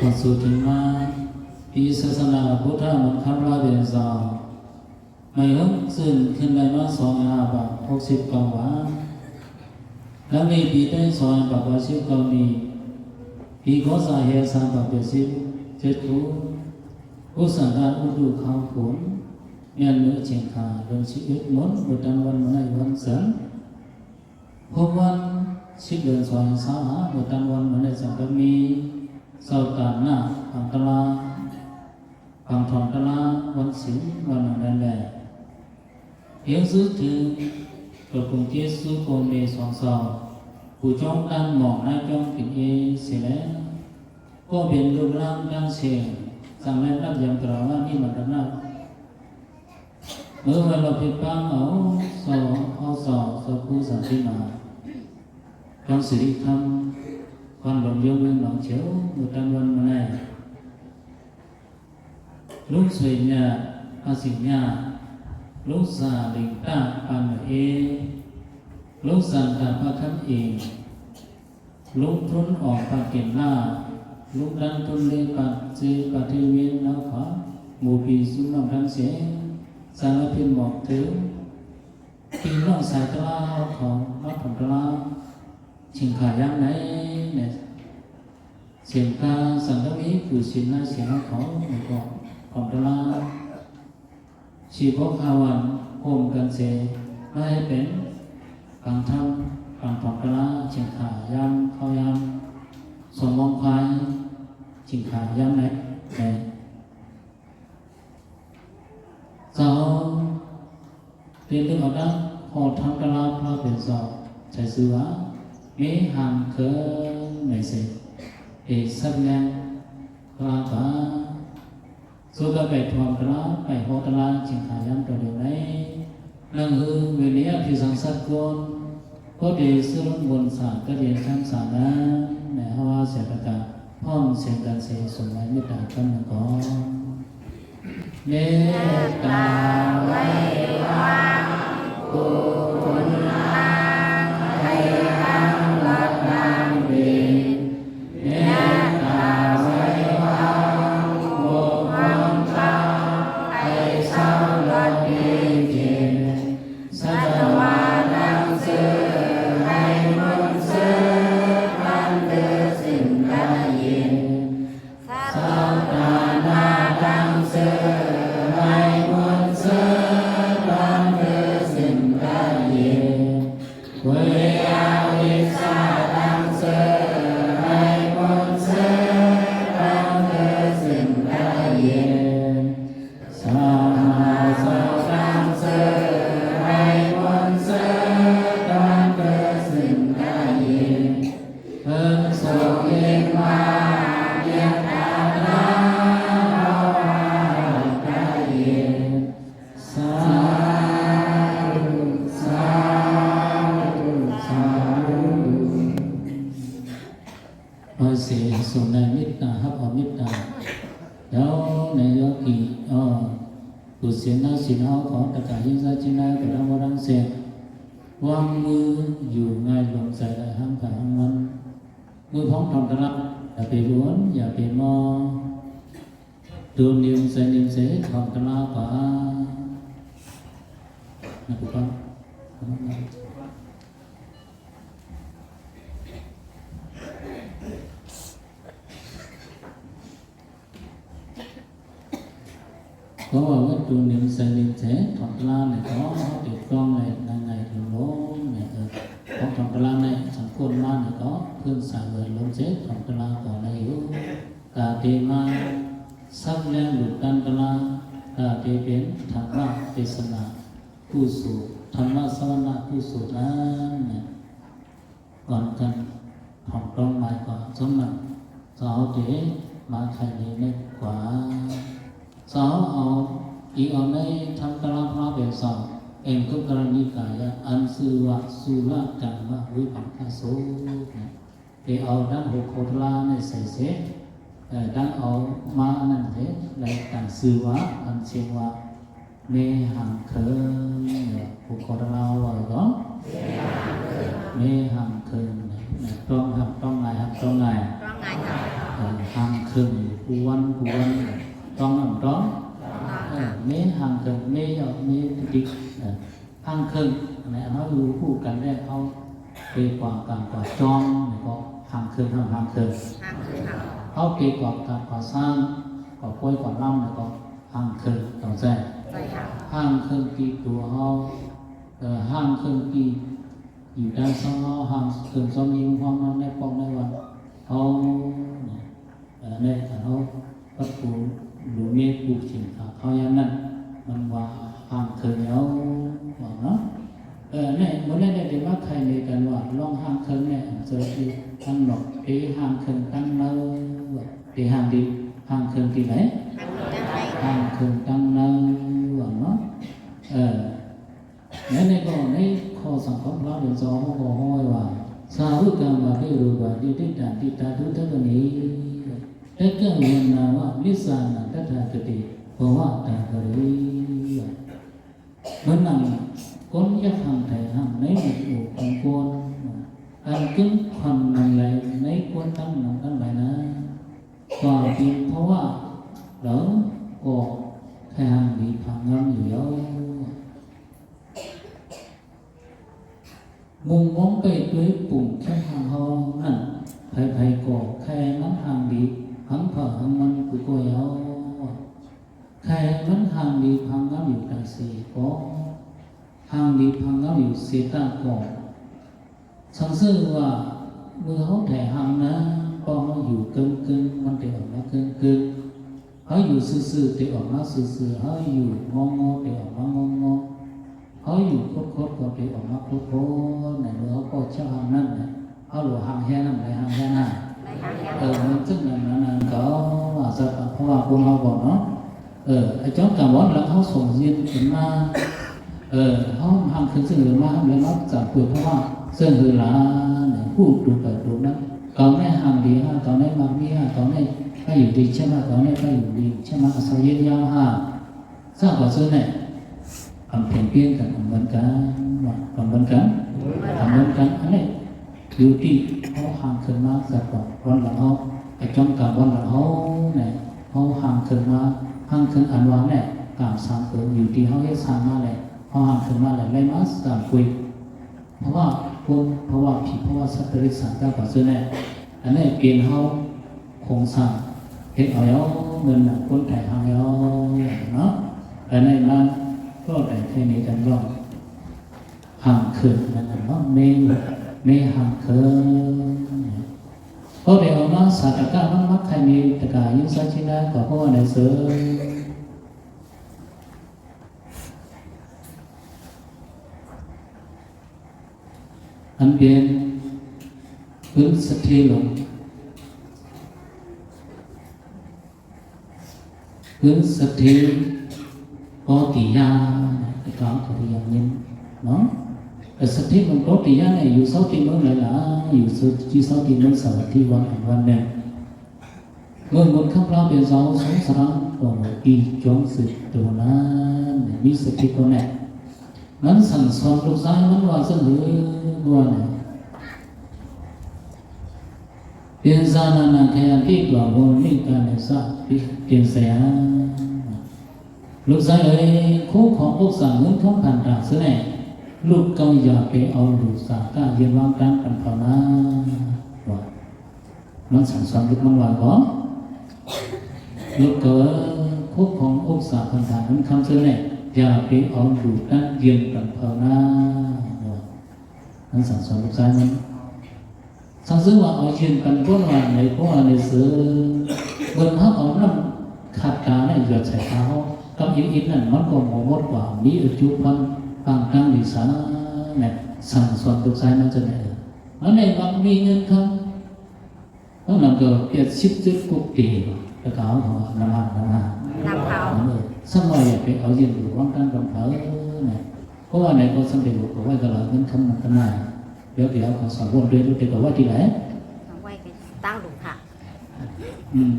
ມາສູ່ເຖິງມາ ປີສາສະໜາພຸດທະມົນຄຳລາວເປັນເຈົ້າ ໄໝເຫິງຊື່ນຂຶ້ນໄດ້ມາສອງພັນຫ້າຮ້ອຍຫົກສິບເກົ້າວາ. ດັ່ງນີ້ ປີໄຕສອງພັນຫ້າຮ້ອຍຫົກສິບເກົ້ານີ້ ປີ ຄ.ສ. ແຫ່ສາມຮ້ອຍແປດສິບເຈັດຄູ ຜູ້ສັງການອຸຕຸຂາວຂຸນ ແມ່ນມື້ເຈັງກາ ເດືອນສິບເອັດມົນ ເມື່ອຕາມວັນມື້ໃນວັນຈັນ ຄົບວັນສິບເດືອນສອງພັນຊາວຫ້າ ເມື່ອຕາມວັນມື້ໃນສັງກະມີ ເຈົ້າຕານນາ ປັງຕະລາ ປັງທອງຕະລາ ວັນສິງ ວັນນັ້ນແລະ ເພງສືບເຖິງ ຕົວກົງເຈຊູໂກເມສອງເຊົາ ຜູ້ຈອງຕັ້ງໝອງນາຍຈອງເປັນເອເສຍແລ້ວ ກໍເປັນລູກຫຼານການເຊງ ສັງແລນນັບຍາມຕະລາວານິມັນຕະນາ ເມື່ອວັນລະພິດປາງເອົາ ສອງເອົາສອງ ສອງຜູ້ສັນຕິມາ ຄອນສິລິທຳ ຄອນຫຼວງຢົງເມືອງໜອງຂຽວ ເມື່ອຕາມວັນມະນາຍ ລຸງສວຍຍາ ອາສິງຍາ ລຸງສາລິງຕາ ປານເອ ລຸງສັນຕາ ພະຄຳເອງ ລຸງທຸນອອກປາກເກນລາ ລຸງດັນທຸນເລປາກເຊ ປາກເທວຽນນາວຂວາ ໝູ່ປີຊຸມນ້ອງທັງເສ ສາລະພິນໝອກເຖິງ ພີ່ນ້ອງສາຍຕະລາວເຂົາມາຖອມຕະລາວ ຊິງຂາຍາມໃນ ແລະ ສຽງກາສັງກະມີ ປູຊິນນາຍສຽງເຂົາ ແລ້ວກໍຖອມຕະລາວ ສີ່ພວກຫ້າວັນໂຮມກັນເສ ມາໃຫ້ເປັນກາງທຳກາງຖອມຕະລາ ຊິງຂາຍາມເຂົ້າຍາມ ສອງມອງຄວາຍ ຊິງຂາຍາມໃນ ແລະ ເຈົ້າ ເປັນເລື່ອງເອົານະ ພໍທຳຕະລາພະເປັນເຈົ້າ ໃຊ້ຊື່ວ່າ ເມຫາງເຄີງ ໃນເສ ເອສັດແລງພະກາ ສູ່ກັນໄປທອມຕະລາ ໄປຮອດຕະລາ ຈຶ່ງຫາຍາມຕໍ່ເດີມໃນ ນັງຮືເວເນຍພິສັງສັດກົນ ກໍເດຊະລົງບົນສາກະເດນທັງສາມນາ ໃນຮາວາເສຍຕະກະ ພ້ອມສຽງກັນເສສົມໃນເມດຕາກັນໜຶ່ງກ່ອນ. ເມດຕາໄວ້ວາງ ຜູ້ຄຸນນາໄທທາງວັດນາມເດ ເມດຕາໄວ້ວາງ ປົກປ້ອງເຈົ້າ ໃຫ້ເຊົາລົດດີເຈ ສັດວານັງເຊີ ໃຫ້ມົນເຊີ ບັນເທີຊິນກະເຢັນ ຊາວຕານາຕັງເຊີ ໃຫ້ມົນເຊີ ບັນເທີຊິນກະເຢັນ ເວຍາວິຊາຕັງເຊີ ໃຫ້ມົນເຊີ ບັນເທີຊິນກະເຢັນ ສາມາສາວສັງເສີ ໃຫ້ມົນເສີ ຕານເກີດຂຶ້ນກະເຢັນ ເພິ່ນຊົງເຫັນວ່າ ເມດຕາລາວເຮົາວ່າກະເຢັນ ສາທຸ ສາທຸ ສາທຸ. ເອົາເສ ສົມໃນເມດຕາ ຮັບເອົາເມດຕາ ເຈົ້ານາຍົກກີ ເອີ ບຸດເສນາສິນເຮົາ ຂອງຕະກາຍິງຊາຈິນນາ ກະດຳບໍ່ດັງແສງ ວາງມືຢູ່ງ່າຍລົງໃສ່ໄດ້ ຫ້າມຂາຍຫ້າມມັນ ມືພ້ອມທອມຕະລະ ຢ່າໄປຫວນ ຢ່າໄປມອງ ດູນນິວໃສ່ນິວໃສ່ ທອມຕະລະກວ່າ ນະ ຜູ້ຟັງ. ເພາະວ່າວັດຖຸໜຶ່ງໃສ່ໜຶ່ງແສນ ຂອງຕະລາງໃນຂອງເຮົາຖືກຕ້ອງໃນ ໃນ ໃນລົງໆ ໃນ ເອີ ຂອງ ຂອງຕະລາງໃນສັງຄົມມາໃນກໍເພິ່ນສາເວີນລົງເສ ຂອງຕະລາງກໍໄດ້ຢູ່ ກະເຕມາສັກແລງລູກຕັນຕະລາງ ກະເຕເປັນທຳມະເທດສະນາ ກຸໂສ ທຳມະສະວະນະກຸໂສນນັ້ນນະ ກ່ອນກັນ ຂອງຕ້ອງໝາຍກວ່າ ສຳລັບຊາວເຕມາໄຂໃນແມ່ກວ່າ ຊາວເອົາ ອີກເອົາໃນທຳຕະລາງພະເບນສາ ເອງຄຸກກະລະນິກາຍະ ອັນຊື່ວ່າ ສຸລະກາມະວິພັງຄະສູດນະ ໄດ້ເອົາດັ່ງຫົວຂໍ້ຕະລາງໃນໃສ່ເສ ເອີ ດັ່ງເອົາມາອັນນັ້ນເສ ໃນການຊື່ວ່າ ອັນເຊັ່ນວ່າ ເມຫາງເຄີງ ຜູ້ຂໍຕະລາງເວົ້າກໍ ເມຫາງເຄີງ ຕ້ອງຫາງຕ້ອງງາຍ ຫາງຕ້ອງງາຍ ຕ້ອງງາຍ ເອີ ຫາງເຄີງ ຫ່າງເຄີງ ເມຍອດ ເມຍຕິຕິ ເອີ ຫ່າງເຄີງ ອັນນີ້ເຮົາຢູ່ຄູ່ກັນແລ້ວ ເຮົາເກກວ່າການກວ່າຈ້ອງ ແລ້ວກໍຫ່າງເຄີງ ຫ່າງເຄີງ ເຮົາເກກວ່າການກວ່າຊ້າງ ກວ່າກ້ວຍກວ່າລຳ ແລ້ວກໍຫ່າງເຄີງ ເຈົ້າແຈ້ ເຈົ້າ ຫ່າງເຄີງຕີຕົວເຮົາ ເອີ ຫ່າງເຄີງຕີ ຢູ່ໃນຊອງເຮົາ ຫ່າງເຄີງຊອງຍິງ ຮ່ວມເຮົາໃນປອກໃນວັນເຮົາ ເອີ ໃນເຮົາ ວັດປູ ຫຼື ເມດປູ ສິນຂາເຮົາຢ່າງນັ້ນ ມັນວ່າຫ່າງເຄີງແລ້ວ ວ່າເນາະ ເອີ ໃນມື້ນີ້ໄດ້ມາໄຂເນກັນວ່າ ລອງຫ່າງເຄີງແນ່ ອັນເຈີທີ່ທາງນອກ ເຕຫ່າງເຄີງຕັ້ງເນີ ເຕຫ່າງດີ ຫ່າງເຄີງທີ່ໃດ ຫ່າງເຄີງຕັ້ງເນີ ວ່າເນາະ ເອີ ແລະ ໃນກໍໃນຂໍ້ສັ່ງຂອງພະເປັນເຈົ້າ ເຮົາກໍຮ້ອຍວ່າ ສາວະກາມາພິຮູປາ ນິດດິດາ ດິດຕາ ທຸດທະກະນີ ຕະກະເວນາວະ ນິສານັງ ຕະຖາຄະຕິ ພະວະຕາຄາຣີ ເໝືອນດັ່ງຄົນຢາກຮັ່ງໄຖຮັ່ງໃນໝູ່ຂອງຄົນ ອັນກຶງຄວັນນຳໄຫຼໃນຄວນຕັ້ງນຳກັນໄປນະ ກວ່າເປັນພະວະ ແລ້ວກໍໃຄຮັ່ງດີພາງງາມຢູ່ແລ້ວ. ມຸງມອງໄປດ້ວຍປຸງແຄມຮ່າງເຮົານັ້ນ ໃຜໆກໍໃຄໃຫ້ມັນຮັ່ງດີ ຮັ່ງຜາຮັ່ງມັນຄືກໍເຮົາ ໃຄໃຫ້ມັນຮັ່ງດີພາງງາມຢູ່ຕາເສກໍ ຮັ່ງດີພາງງາມຢູ່ເສຕາກໍ ສັງເສີນວ່າ ເມື່ອເຮົາໄຖຮັ່ງນາ ເພາະເຮົາຢູ່ເກິ່ງໆ ມັນໄດ້ອອກມາເກິ່ງໆ ເຮົາຢູ່ຊື່ໆ ໄດ້ອອກມາຊື່ໆ ເຮົາຢູ່ງໍໆ ໄດ້ອອກມາງໍໆ ເຮົາຢູ່ຄົດໆ ກໍໄດ້ອອກມາຄົດໆ ໃນເມື່ອເຮົາກໍຈະຮັ່ງນັ້ນນະ ເຮົາຫຼວງຮັ່ງແຮງນຳ ໄດ້ຮັ່ງແຮງນະ ເອີ ມັນຈຶ່ງນັ້ນນະ ເຂົາວ່າຊະ ເພາະວ່າຄົນເຮົາກໍເນາະ ເອີ ອາຈອນກາວອນຫຼັງເຮົາສົ່ງຢືນຂຶ້ນມາ ເອີ ເຮົາຮັ່ງຂຶ້ນເຊິ່ງເຮືອມາ ເຮົາເລີຍມາຈາກເກີດພະວະເຊິ່ງເຮືອຫຼານ ຮູ້ຕົວໄປຕົວນັ້ນ ເຂົາໃນຮັ່ງດີ ເຂົາໃນມັກມີ ເຂົາໃນໄປຢູ່ດີເຊື່ອມາ ເຂົາໃນໄປຢູ່ດີເຊື່ອມາ ອາໄສຍືນຍາວຫາ ຊາກວ່າເຊິ່ງໃນ ອຳເປັນປ່ຽນກັນ ອຳເໝືອນກັນ ອຳເໝືອນກັນ ອຳເໝືອນກັນ ອັນນີ້ ຢູ່ທີ່ເຮົາຮັ່ງຂຶ້ນມາ ແຕ່ກ່ອນວັນລະເຮົາ ໄປຈ້ອງການວັນລະເຮົາແນ່ ເຮົາຮັ່ງຂຶ້ນມາ ຮັ່ງຂຶ້ນອັນວ່າແນ່ ການສ້າງເກີດ ຢູ່ທີ່ເຮົາເຮັດສ້າງມາແລ້ວ ເຮົາຮັ່ງຂຶ້ນມາແລ້ວ ໄດ້ມາສ້າງກຸຍ ເພາະວ່າຄົນ ເພາະວ່າຜີ ເພາະວ່າສັດຕະລິດສັນ ເຈົ້າກໍຊື່ແນ່ ອັນນີ້ເປັນເຮົາ ໂຄງສ້າງເຮັດເອົາແລ້ວ ເງິນນຳຄົນໄທຮັ່ງແລ້ວເນາະ ອັນນີ້ມາກໍໄດ້ແຄ່ນີ້ກັນເນາະ ຮັ່ງຂຶ້ນນັ້ນເນາະ ເມ ເມຮັ່ງຂຶ້ນ ກໍໄດ້ເອົາມາສາຕະກະ ມັນມັກໃຫ້ມີຕະກາ ຍິງຊາຊິນາ ກໍເພາະວ່າໃນເຊີ ອັນເປັນພື້ນສະເຖລົງ ພື້ນສະເຖໂຕຕິຍາ ແຕ່ກ່ອນເຂົາເອີ້ນເນາະ ແຕ່ສະເຖລົງໂຕຕິຍານີ້ ຢູ່ເຊົາທີ່ເມືອງໃດລະ ຢູ່ທີ່ເຊົາທີ່ເມືອງສາວັດຖີວັນ ວັນໜຶ່ງ ເມື່ອບຸນຄຳພະເປັນເຈົ້າຊົງສະຖານກໍອີຈົງສືບໂຕນານ ມີສະຕິໂຕແນ ມັນສັ່ງສອນລູກຊາຍມັນວ່າຊັ້ນເດີ ວ່ານະ ເປັນສານານາໄທອັນທີ່ຕົວໂຫນມິກາເນສະ ເປັນສະຍາ ລູກຊາຍເອີຍ ຄູ່ຄອງອົກສາເງິນຄຳພັນຕາສະແນ ລູກເຈົ້າຢ່າໄປເອົາດູສາກາເຢັນວາງການກັນເທົ່ານາ ວ່າ ມັນສັ່ງສອນລູກມັນວ່າບໍ່ ລູກເອີຍ ຄູ່ຄອງອົກສາພັນຕາເງິນຄຳສະແນ ຢ່າໄປເອົາດູກັນເຢັນກັນເທົ່ານາ ວ່າ ມັນສັ່ງສອນລູກຊາຍມັນ ສັງເສີນວ່າເອົາເຢັນກັນບໍ່ວ່າໃນ ເພາະວ່າໃນເຊີ ເບິ່ງເຮົາເອົານ້ຳຂັດຕາໃນຢອດໃສ່ຕາເຮົາ ກັບອີກໆນັ້ນ ມັນກໍບໍ່ໝົດກວ່າ ມີອາຍຸພັນປາງກາງວິຊາ ແລະ ສັ່ງສອນລູກຊາຍມັນຈະໄດ້ ມັນໄດ້ມັກມີເງິນຄຳ ນັ້ນກໍເປັນສິບເຈັດກຸກເກ ແລ້ວກໍເອົາເຂົານຳມາ ນຳມາ ນຳເຂົາ ເອີ ສຳວ່າຢ່າໄປເອົາເຢັນຢູ່ວັງການກຳເພີນະ ເພາະວ່າໃນກໍສຳເລັດກໍໄວ້ກໍລະເງິນຄຳມັນກໍໜ້ອຍ ດຽວ ດຽວເຂົາສອນວົນເດີ ແຕ່ກໍໄວ້ທີ່ໃດ ໄວ້ກໍຕັ້ງລຸງຫາ ອືມ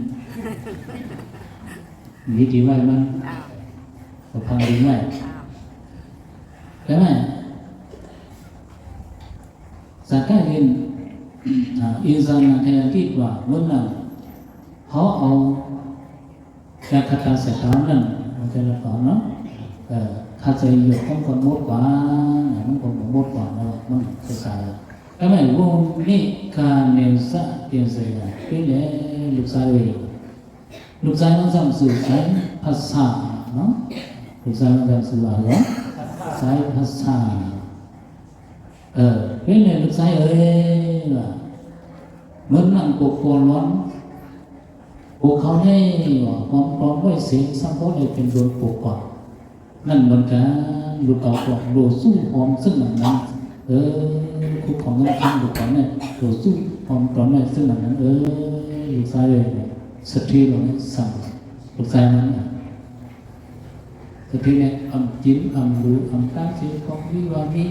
ມີທີ່ໄວ້ມັນ ເຈົ້າ ກໍພັງດິນໄວ້ ເຈົ້າ ແຕ່ວ່າ ສາກາເຫັນ ອາ ອິນສານະໄທອະດີດວ່າ ເມື່ອນັ້ນ ເຮົາເອົາ ຈາກຄາຖາສາຍຕານັ້ນ ມັນຈະລະຕອນເນາະ ເອີ ຂ້າໃຈຢຽບຂອງກ່ອນໝົດກວ່າ ມັນກໍບໍ່ໝົດກວ່າເນາະ ມັນໃສໆ ກໍແມ່ນວົງນິກາເນສະເຕນເສຍ ເປັນແຫຼະລູກຊາຍເອີຍ ລູກຊາຍມັນຊ້ຳຊື່ສາຍພັດສາເນາະ ລູກຊາຍມັນຊ້ຳຊື່ວ່າ ສາຍພັດສາ ເອີ ເປັນແຫຼະລູກຊາຍເອີຍ ວ່າ ເໝິນນາງປົກກອນລອນ ພວກເຂົາໃນວ່າ ຫອມຕອນໄວ້ເສງ ຊ່າງບໍ່ໄດ້ເປັນດົນປົກກອນ ນັ້ນເໝືອນກັນ ລູກເຂົາກໍໂດດສູ້ຫອມເຊິ່ງນັ້ນ ເອີ ຄຸກຂອງເງິນຄຳລູກເຂົາໃນໂດດສູ້ຫອມຕອນໄວ້ເຊິ່ງນັ້ນ ເອີ ລູກຊາຍເອີຍ ສະເຕລະນີ້ສັ່ງ ລູກຊາຍມັນ ສະເຕລະນີ້ອຳກິນອຳຫຼູອຳຕາງ ເສຍຂອງດີວ່າມີ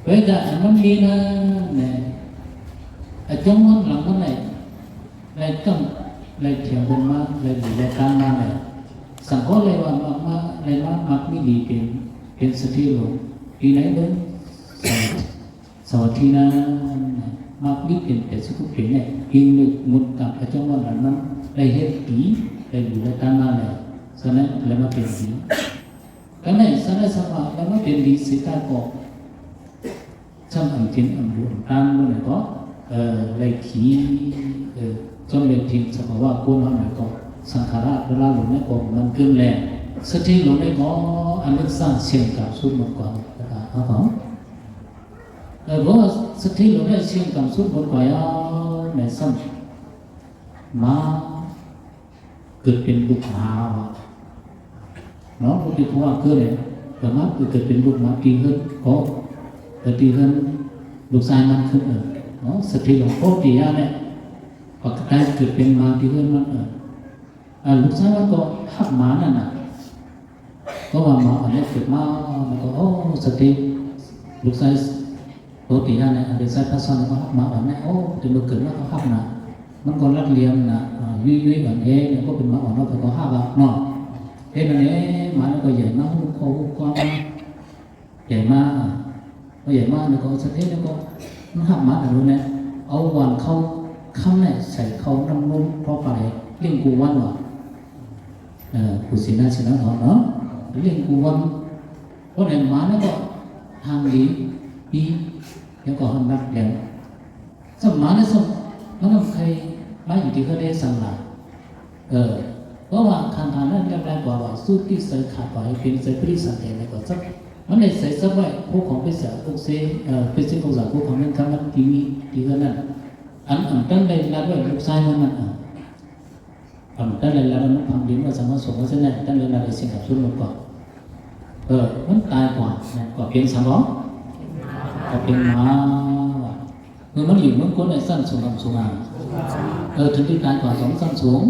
ເວລາອັນມັນມີນັ້ນແຫຼະ ອາຈົງວັນຫຼັງມັນໄດ້ ໄດ້ກຳໄດ້ຖຽງເພິ່ນມາ ໄດ້ດີໄດ້ຕານມາແລ້ວ ສັງເຂົາເລີຍວ່າມັກມາ ໄດ້ມາມັກມີດີເປັນ ເປັນສະເຕໂລ ປີໃດເບິ່ງ ສະຫວັດ ສະຫວັດທີນາ ມັກມີເປັນແປດສິບຫົກປີແນ່ ອີງນຶກໝຸນກັບອາຈອງວັນນັ້ນ ມັນໄດ້ເຮັດດີ ໄດ້ບຸນໄດ້ທານມາແລ້ວ ສະນັ້ນເລີຍມາເປັນດີ ກະແມ່ນສະນັ້ນສະວ່າ ແລ້ວມາເປັນດີເສຍກາກໍ ຊ່ຳອຳກິນອຳດູອຳຕານບໍ່ແມ່ນກໍ ເອີ ໄລ່ຂີ່ ເອີ ຈົນເປັນຖິ້ມສະພາວະຄົນເຮົານັ້ນກໍ ສັງຂາລະເວລາລົງໃນກໍມັນເກີນແລ້ວ ສະຕິລົງໃນກໍ ອະນິດຈັງສ່ຽງການສຸດໝົດກວ່າ ເຮົາກໍ ເອີ ເພາະວ່າສະຕິລົງໃນສ່ຽງການສຸດໝົດກວ່າ ແມ່ນຊ້ຳມາ ເກີດເປັນລູກໝາວ່າເນາະ ບໍ່ຕິດເພາະວ່າເກີດແລ້ວ ກໍມາເກີດເປັນລູກໝາຕີເຮືອນ ກໍໄປຕີເຮືອນລູກຊາຍມັນຂຶ້ນເອີ ເນາະ ສະຕິຫຼວງໂຕຕິຍະແຫຼະ ກໍກາຍເກີດເປັນໝາຕີເຮືອນມັນເອີ ອາ ລູກຊາຍມັນກໍຮັກໝານັ້ນນະ ກໍວ່າໝາອັນນີ້ເກີດມາ ມັນກໍ ໂອ້ ສະຕິ ລູກຊາຍ ໂຕຕິຍະແຫຼະ ອັນເປັນສາຍພັດສານກໍຮັກໝາອ່ອນແນ່ ໂອ້ ແຕ່ເມື່ອເກີດມາກໍຮັກນະ ມັນກໍລັດລຽມນະ ອາ ຍຸຍໆ ອ່ອນແອ ແລ້ວກໍເປັນໝາອ່ອນເນາະ ເພິ່ນກໍຮັກອະເນາະ ເຮັດນັ້ນແຫຼະ ໝາມັນກໍໃຫຍ່ມາ ຮູ້ຂໍ້ຮູ້ຄວາມມາ ໃຫຍ່ມາ ພໍໃຫຍ່ມາແລ້ວກໍສະເດັດແລ້ວກໍ ມັນຮັກໝາອັນນັ້ນແຫຼະ ເອົາຫວ່ານເຂົ້າຄຳໃນໃສ່ເຂົ້ານ້ຳນົມພໍປານໃດ ລ້ຽງກູວັນວ່າ ເອີ ກູສິນນາສິນນາເນາະ ລ້ຽງກູວັນ ພໍໄດ້ໝາແລ້ວກໍຮ່າງດີ ດີ ແລ້ວກໍຮັກແລ້ວ ສຳມານະ ສຳມານະ ໃຄມາຢູ່ທີ່ເຮືອນໄດ້ສັງຫຼາຍ ເອີ ເພາະວ່າຄັນຖານະນຳແລກວ່າ ວ່າສຸດທີ່ໃສຂາດໄປ ເປັນໃສປະລິສັນແດນໃດກໍຈັກ ມັນໄດ້ໃສສັບໄວ້ ຜູ້ຂອງເປັນສາອຸກເສ ເອີ ເປັນສິ່ງຂອງສາຄູຂອງນັ້ນ ຄຳນັ້ນທີ່ມີທີ່ເຮືອນນັ້ນ ອັນ ອັນຕົນໄດ້ລັດໄວ້ລູກຊາຍມັນນັ້ນ ອາ ອາ ແຕ່ລະລະມັນຝັງດິນວ່າສຳມາສົງວ່າຊັ້ນແຫຼະ ແຕ່ລະລະໄດ້ເສຍກັບສົມມຸດກ່ອນ ເອີ ມັນຕາຍກວ່າ ແມ່ນກວ່າເປັນສັງບໍ່ ກໍເປັນໝາວ່າ ເມື່ອມັນຢູ່ເມືອງຄົນໃນຊັ້ນສູງກຳສູງອາ ເອີ ເຖິງທີ່ຕາຍກວ່າສອງຊັ້ນສູງ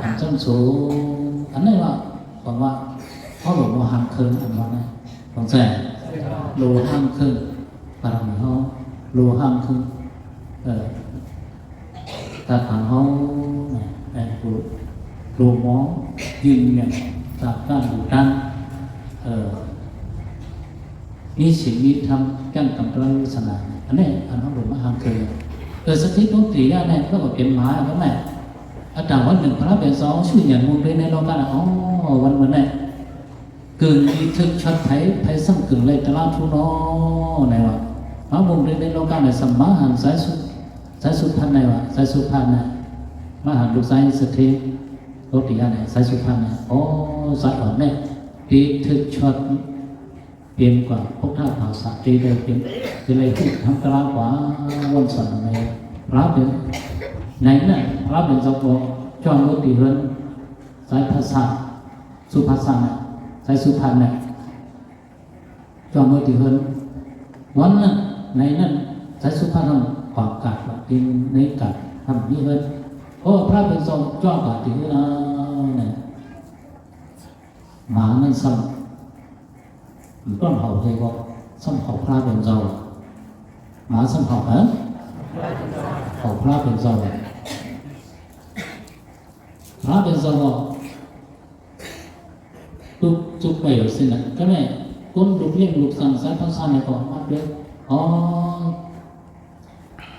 ສາມຊັ້ນສູງ ອັນນີ້ວ່າ ຫວັງວ່າເຮົາໂລດບໍ່ຫ່າງເຄິ່ງ ອັນວ່ານະ ຂອງແທ້ໂລດຫ່າງເຄິ່ງ ປາລະມີເຮົາໂລດຫ່າງເຄິ່ງ ເອີ ຕາທາງເຮົາ ແມ່ນຜູ້ໂລມອງ ຢືນຢັນຕາມການດູຕາມ ເອີ ມີສິນມີທຳ ຈັນກຳຕະລາວາສະໜາ ອັນນີ້ ອັນເຮົາໂລມມາຫ່າງເຄີຍ ເອີ ສະຕິໂຕຕິຍະແມ່ນ ເຮົາກໍເປັນໝາແລ້ວແມ່ນ ອາຕາວັນໜຶ່ງ ພະລາເປັນສອງ ຊູຍຫຍັນມຸງເດໃນໂລກາ ອໍ ວັນມື້ນີ້ ເກີງດີຖືກຊັດໃຜ ໃຜຊ່ຳເກີງໄລ່ຕະລາທູນໍ ແນວວ່າ ມາວົງເລັກໆ ໂລກາໃນສຳມາຫັນສາຍສຸ ສາຍສຸພັນໃນວ່າ ສາຍສຸພັນນະ ມາຫັນລູກຊາຍສະເທໂຕຕິຍະໃນ ສາຍສຸພັນນະ ໂອ້ ສາຍອ່ອນແມ່ ດີຖືກຊັດ ເປັນກວ່າພວກທ່ານເຮົາສາເຕໄດ້ເປັນ ຈະໄດ້ຖືກທຳຕະລາກວ່າ ວັນສັນໃນ ພະເປັນ ໃນນັ້ນ ພະເປັນເຈົ້າກໍຈ້ອງເມືອຕີເຮືອນ ສາຍພັດສາ ສຸພັດສານະ ສາຍສຸພັນນະ ຈ້ອງເມືອຕີເຮືອນ ວັນນັ້ນ ໃນນັ້ນ ສາຍສຸພັນນະ ປະກາດວ່າຕີໃນກັນທຳມີເຮືອນ ໂອ້ ພະເປັນເຈົ້າຈ້ອງການຕີເຮືອນ ອາ ນັ້ນ ໝານັ້ນຊ້ຳ ມັນຕ້ອງເຫົ່າໃສ່ກໍ ຊ້ຳເຫົ່າພະເປັນເຈົ້າ ໝາຊ້ຳເຫົ່າ ເອີ ເຫົ່າພະເປັນເຈົ້າ ພະເປັນເຈົ້າກໍ ຕຸກຈຸກໄປເອົາຊິນະ ກໍແມ່ນຄົນລູກລ້ຽງລູກສັງສາຍພັດສານະກໍມາເປັນ ອໍ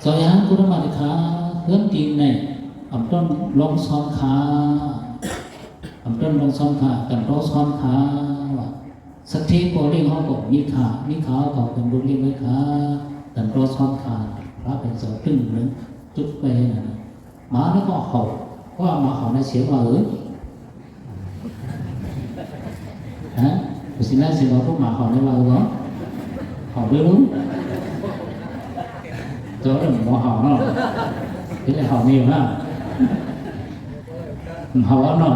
ເຈົ້າຢ່າງຄຸນນະມາດຂາ ເຮືອນຕີນໃນ ອຳຕົ້ນລອງຊອນຂາ ອຳຕົ້ນລອງຊອນຂາ ກັນໂຕຊອນຂາ ວ່າ ສັດເທພໍ່ລ້ຽງເຮົາກໍມີຄ່າ ມີຄ່າເຮົາກໍເປັນລູກລ້ຽງໄວ້ຄ່າ ກັນຕໍ່ຊ້ອນຄ່າ ພະເປັນເຈົ້າຕຶ້ງໜຶ່ງຈຸດໄວ້ນັ້ນນະ ໝາແລ້ວກໍເຮົາ ເພາະວ່າໝາເຮົາໃນສຽງວ່າເອີຍ ຮະ ບໍ່ຊິແມ່ນສຽງວ່າພວກໝາເຮົາໃນວ່າເອີຍບໍ່ ເຮົາເດີລຸງ ເຈົ້າເອີ້ນໝາເຮົາເນາະ ເຮັດໃຫ້ເຮົາມີຢູ່ນະ ເຮົາເນາະ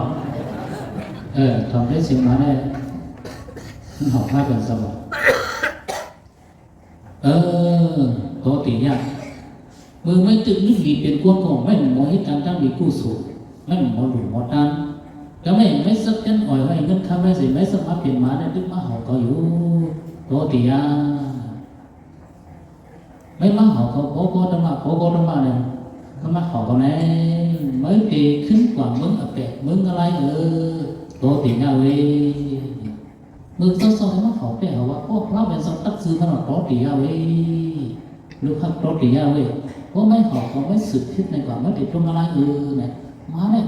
ເອີ ທຳໄດ້ສຽງໝາແດ່ ມັນເຮົາພາກັນສະບາຍ ເອີ ໂຕຕິຍະ ເມື່ອໄມ້ຕຶກນຶກດີເປັນກວນຂອງໄມ້ ມັນບໍ່ເຮັດການທັງດີກຸສົນ ໄມ້ມັນບໍ່ຫຼູບໍ່ຕັນ ກະແມ່ນໄມ້ສັກແກ່ນອອຍໄວ້ເງິນຄຳໄວ້ໃສ່ໄມ້ສະມາເປັນໝາໄດ້ຕຶກມາເຮົາເຂົາຢູ່ ໂຕຕິຍະ ໄມ້ມາເຮົາເຂົາ ໂກໂກຕະມະ ໂກໂກຕະມະແລ້ວ ກະມາເຮົາເຂົາແນ່ ໄມ້ເຕຂຶ້ນກວ່າເມືອງອາແປະ ເມືອງອາໄລເອີ ໂຕຕິຍະເວ ມື້ເຊົ້າໆ ມາເຂົາແປເຮົາວ່າ ໂອ້ ພະແມ່ນສັກຕັກຊື່ມັນວ່າໂຕຕິຍະເວ ລູກຮັກໂຕຕິຍະເວ ໂອ້ ໄມ້ເຂົາກໍໄມ້ສືບທິດໃນກວ່າໄມ້ຕິດຕົງອາໄລເອີ ແນະ ມາແນະ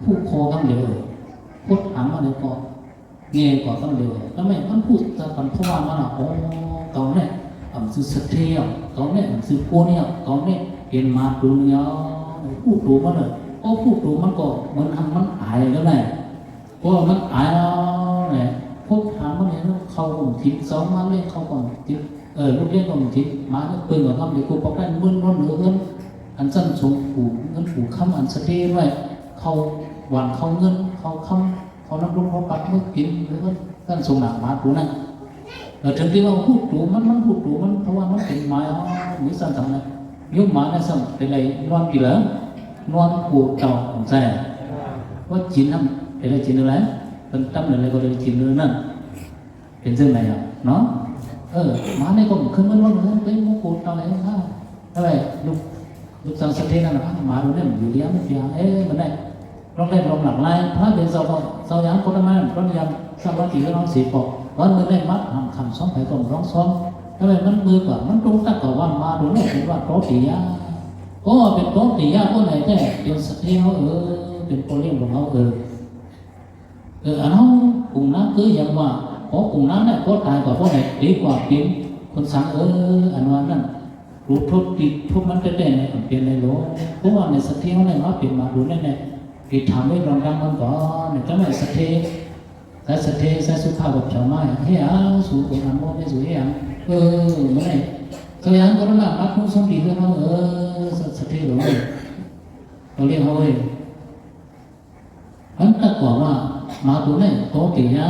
ຜູກຄໍກັນເລີຍ ພົດຫາງມາເລີຍກໍ ແງ່ກວ່າກັນເລີຍ ແລ້ວແມ່ນມັນພູດຈາກກັນ ເພາະວ່າມັນວ່າ ໂອ້ ເຂົາແນ່ອຳຊື່ສັດເທ ເຂົາແນ່ອຳຊື່ໂກນຽ ເຂົາແນ່ເປັນໝາໂຕເນຍ ຮູ້ໂຕມັນເລີຍ ໂອ້ ຮູ້ໂຕມັນກໍເໝືອນອັນມັນອາຍແລ້ວແຫຼະ ເພາະວ່າມັນອາຍແລ້ວແຫຼະ ພົບທາງມັນເຫັນເຂົາກໍກິນ ເຊົາມາລ້ຽງເຂົາກໍກິນ ເອີ ລູກລ້ຽງກໍກິນ ໝານີ້ເບິ່ງວ່າທຳເດ ກູປອກໄດ້ເມີນນອນເໜືອເຮືອນ ອັນຊັ້ນສົງປູເງິນປູຄຳ ອັນສະເທໄວ້ ເຂົ້າຫວານ ເຂົ້າເງິນ ເຂົ້າຄຳ ເຂົານຳລົງເຂົາປັດມືກິນ ຫຼືວ່າການສົ່ງໜ້າໝາໂຕນັ້ນ ເອີ ເຖິງທີ່ວ່າຮູ້ໂຕມັນ ມັນຮູ້ໂຕມັນ ເພາະວ່າມັນເປັນໝາ ມີສັນທຳນະ ໂຍມໝານະ ຊັ້ນເປັນໄລນອນຕີລະ ນອນໂກເຕົາ ເຂົ້າໃຈ ວ່າກິນນຳ ເປັນໄລກິນນັ້ນແຫຼະ ເພິ່ນຕຳນັ້ນແຫຼະ ກໍໄດ້ກິນນັ້ນ ເປັນຈັ່ງໃດອະເນາະ ເອີ ໝານີ້ກໍຂຶ້ນມານອນເຮືອນ ເປັນໂກເຕົາແລ້ວ ເອີ ລູກ ລູກສາວສະເທນັ້ນນະ ໝາໂຕນີ້ມັນຢູ່ດຽວມັນເປັນຫຍັງ ເອີ ມັນໄດ້ ລອງໄດ້ລອງຫຼັກຫຼາຍ ພະເປັນເຈົ້າກໍ ເຈົ້າຢ່າງໂຄຕະມາ ກໍຍາມສະມາທິເຮົາສິບອກ ວັນມື້ໄດ້ມາຫາມຄຳສອງໃຜກໍລອງສອງ ແຕ່ວ່າມັນມືກວ່າ ມັນຕົງຕັກກວ່າວ່າ ມາໂຕນີ້ເປັນວ່າໂຕຕິຍະ ໂອ້ ເປັນໂຕຕິຍະ ໂຕໃດແທ້ ເປັນສະເທເຮົາເອີ ເປັນພໍ່ລ້ຽງຂອງເຮົາເອີ ເອີ ອັນເຮົາປຸງນາເກີຍຫຍັງວ່າ ພໍປຸງນາແລ້ວ ພໍຕາຍກວ່າ ພໍໄດ້ເປັນກວ່າເປັນຄົນສັງເອີ ອັນວ່ານັ້ນ ຮູ້ໂທດຕິດໂທດມັນແທ້ໆ ໃນຄວາມເປັນໃນໂລກ ເພາະວ່າໃນສັດທີ່ເຮົາໄດ້ມາເປັນມາໂດນແນ່ໆ ໄດ້ຖາມໄວ້ລອງດັງມັນກ່ອນ ແລ້ວຈັ່ງໃດສັດເທ ສາຍສັດເທ ສາຍສຸພາບແບບຊາວມາ ເຮັດຫຍັງ ສູອາໂມເດ ສູເຮັດຫຍັງ ເອີ ມື້ນີ້ ສະຫຍັງກໍລະມາປັບປຸງສົມດີເຮືອນເຮົາ ເອີ ສາຍສັດເທເອີຍ ເຮົາລ້ຽງເຮົາເອີຍ ມັນຕະກອບວ່າ ມາໂຕນີ້ໂຕເຕຍະ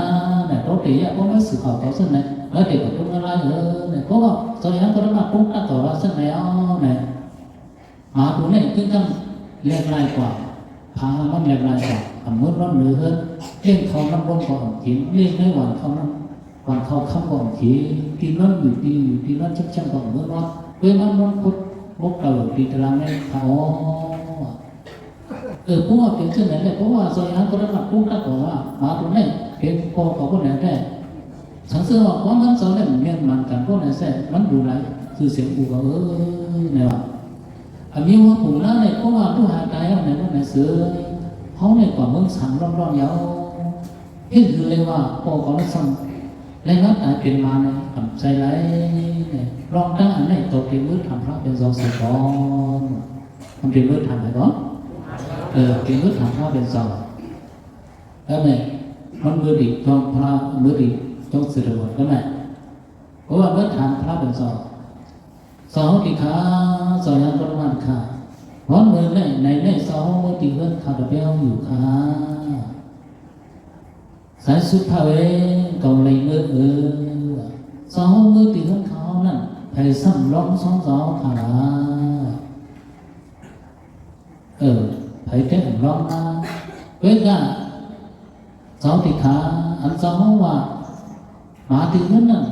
ນະ ໂຕເຕຍະ ບໍ່ແມ່ນສືບເອົາເຂົາຊັ້ນນະ ແລ້ວເດກະຕຸງລະລາຍເອີນະ ເພາະວ່າສະຫຍັງກໍລະມາປຸງຕະກອບວ່າຊັ້ນແລ້ວນະ ມາໂຕນີ້ຄືກັນແລກລາຍກວ່າ ພາມັນແລກລາຍກວ່າ ອຳເມີນນອນເໜືອເຮືອນ ລ້ຽງເຂົ້ານ້ຳລົມກໍອຳກິນ ລ້ຽງໃນຫວານເຂົ້ານ້ຳ ຫວານເຂົ້າຄຳກໍອຳກິນ ຕີນນອນຢູ່ຕີນຢູ່ ຕີນນອນແຄມໆກໍອຳເມີນນອນ ເວມານອນຄົດບົກເຕົາຕີຕະລາງໃນຂາອອກ ເອີ ເພາະວ່າເປັນເຊັ່ນນັ້ນແຫຼະ ເພາະວ່າຊອຍຫາກໍໄດ້ມາປຸງຕັກເອົາວ່າ ໝາໂຕນີ້ເປັນພໍ່ຂອງຄົນນັ້ນແທ້ ສັງເສຍວ່າຄວາມມັນເຊົານັ້ນແມ່ນມັນກັນຄົນນັ້ນແທ້ ມັນດູຫຼາຍຊື່ສຽງອູ່ເອີຍ ແນວວ່າ ອັນມີວ່າປູນາໄດ້ ເພາະວ່າຜູ້ຫາຕາຍເຮົາໃນວັນນັ້ນເສີ ເຮົາໃນກວ່າເມືອງສັງລ້ອມໆເຍົາ ເຫັນຄືເລີຍວ່າພໍ່ຂອງລາວຊ້ຳ ແລະລາວຕາຍເປັນໝາໃນກຳໄຊໄລ ລອງຕັ້ງອັນໃດຕໍ່ເປັນມືຖາມພະເປັນເຈົ້າເສຍກ່ອນ ມັນເປັນມືຖາມໃຜກ່ອນ ເອີ ເປັນມືຖາມພະເປັນເຈົ້າ ແລ້ວແມ່ນມັນມືດີຕ້ອງພະ ມືດີຕ້ອງເສຍດວນກໍແມ່ນ ເພາະວ່າເມື່ອຖາມພະເປັນເຈົ້າ ເຈົ້າເຮົາຕິຄາ ເຈົ້າຍັງບໍ່ໄດ້ມາຕິຄາ ຮອດມື້ໃນໃນໃນເຈົ້າເຮົາເມື່ອຕິເຮືອນຂ້າພະເຈົ້າຢູ່ຄາ ສາຍສຸດພະເອງ ເຂົາໄລເມືອເອີ ເຈົ້າເຮົາເມື່ອຕິເຮືອນຂ້າເຮົານັ້ນ ໃຜຊ້ຳລອງຊອງເຈົ້າເຮົາຂ້າລະ ເອີ ໃຜແທ້ລອງມາ ເວກາ ເຈົ້າຕິຄາ ອັນເຈົ້າເຮົາວ່າ ມາຕິເຮືອນນັ້ນ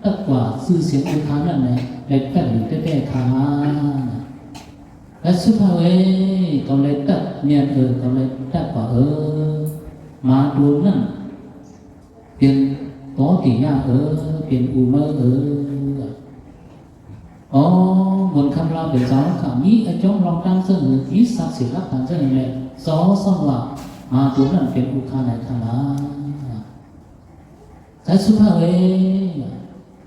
ຕັກກວ່າຊື່ສຽງເອີຄານັ້ນແຫຼະ ແລະແປ້ນຢູ່ແທ້ໆຄາ ແລະສຸພາເອ ເຂົາເລີຍຕັກ ແມ່ນເອີ ເຂົາເລີຍຕັກວ່າ ເອີ ມາໂຕນັ້ນ ເປັນໂຕຕິຍະເອີ ເປັນອູເມີເອີ ອໍ ບຸນຄຳລາວເປັນສາວຂ້າ ມີອາຈອງລອງຕັ້ງເຊິ່ງ ມີສັກສິຫຼັກຖານເຊິ່ງແລະ ສອງສ່ອງວ່າ ມາໂຕນັ້ນເປັນອຸຄາໃນຄາລາ ສາຍສຸພາເອີຍ,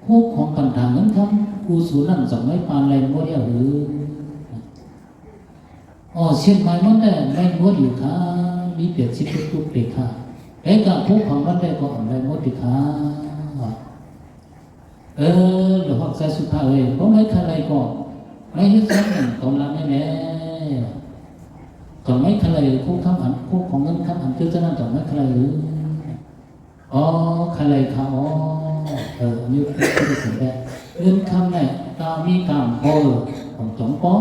ຄູ່ຂອງກັນທາງເງິນຄຳ ອູ່ສູນນັ້ນ ສະໄໝປານໄລ່ໝົດແລ້ວຫຼື? ອໍ ຊຽງໃໝ່ມັນໄດ້ໄລ່ໝົດຢູ່ຄ່າ, ມີແປດສິບເຈັດຕຸກເປກຄ່າ, ແຕ່ກະຜູ້ຂອງມັນໄດ້ກໍໄລ່ໝົດຢູ່ຄ່າ. ເອີ ລະຮອດສາຍສຸພາເອີຍ, ບໍ່ໄດ້ຄາໄລກໍໄດ້ເຮັດສັງຕົນລະແນ່ແຫຼະ. ກໍໄດ້ຄາໄລຄູ່ຄຳອັນ ຄູ່ຂອງເງິນຄຳອັນເກີດຈາກນັ້ນ ກໍໄດ້ຄາໄລ. ອໍ ຄາໄລຄ່າ ອໍ ເອີ ອັນນີ້ຄືຊິແບບເງິນຄຳໄດ້ຕາມມີຕາມພໍຂອງຕົນກໍ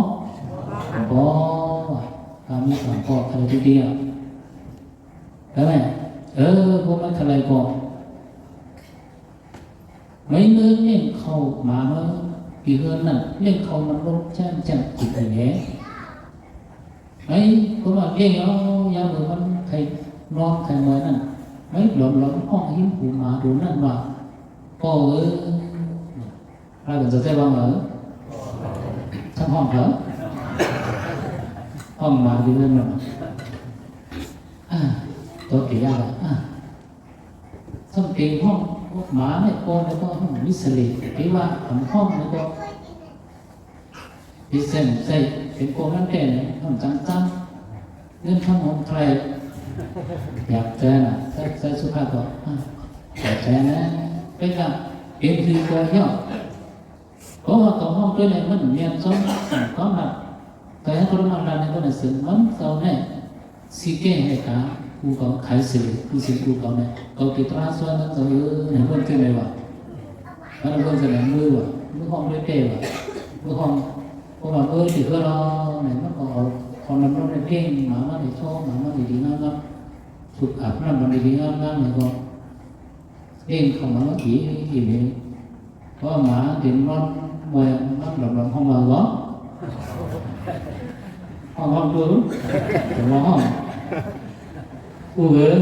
ບໍ່ຕາມມີຕາມພໍຄາໄລທີດຽວ ໄດ້ໄໝ? ເອີ ບໍ່ໄດ້ຄາໄລກໍ ໄມ້ເລີ້ງລ້ຽງເຂົ້າໝາເນາະ ທີ່ເຮືອນນັ້ນລ້ຽງເຂົ້າມັນລົງແຈ້ມໆກິນອີແຫຼະ. ໄມ້ກໍວ່າລ້ຽງເອົາ ຍາມມື້ມັນໄຂ້ນອນໄຂ້ເມື່ອຍນັ້ນ ໄມ້ຫຼອມໆຮ້ອງຫິມຫູໝາໂດນນັ້ນວ່າ ພໍ່ເອີຍ. ພາກັນຈະໃຊ້ວ່າ ເອີ ທັງຫ້ອງເຂົາ ຫ້ອງໝາຢູ່ເຮືອນນັ້ນ ອາ ຕົກເກຍາລະ ອາ ສ່ຳເປັນຫ້ອງໝາໃນກໍ ແລ້ວກໍຫ້ອງມິສເລ ທີ່ວ່າຫ້ອງໃນກໍທີ່ເສັ້ນໃສ່ເປັນໂກງນັ້ນແຕ່ຫ້ອງຈັງໆ ເງິນຄຳຫ້ອງໃຄ ຢາກແຈນະ ໃສ່ ໃສ່ສຸພາບກໍ ອາ ຢາກແຈນະ ເປັນກະເປັນຄືກໍຍ້ອນ ເພາະວ່າກະຫ້ອງໂຕນີ້ມັນແມ່ນສອງຄວາມຮັກ ແຕ່ໃຫ້ຄົນມາລັນໃຫ້ຄົນໃຫ້ເສີນ ມັນເຈົ້າແນ່ ຊິແກ້ໃຫ້ຕາ ຜູ້ເຂົາຂາຍເສ ຜູ້ເສຜູ້ເຂົາແນ່ ເຂົາເກັບຕະຫຼາດສ່ວນນັ້ນເຈົ້າເອີຍ ໃຫ້ເບິ່ງຈັ່ງໃດວະ ມັນເບິ່ງຈັ່ງໃດ ມືວະ ມືຫ້ອງດ້ວຍແຕ່ວະ ມືຫ້ອງ ເພາະວ່າເອີ ທີ່ເຮືອນເຮົານີ້ ມັນກໍເອົາຂອງນ້ຳນມໃຫ້ເພງ ໝາມັນໃຫ້ໂຊ ໝາມັນດີໆງາມໆ ຖືກອາບນ້ຳມັນດີໆງາມໆ ໃຫ້ກໍ ເດ້ງເຂົ້າມາອີກອີກນີ້ ເພາະວ່າໝາເຫັນນອນເມື່ອຍນອນດອມໆ ຮ້ອງວ່າ ຮ້ອງ ຮ້ອງ ຮ້ອງດູ ເປັນວ່າຮ້ອງ ອູເອີຍ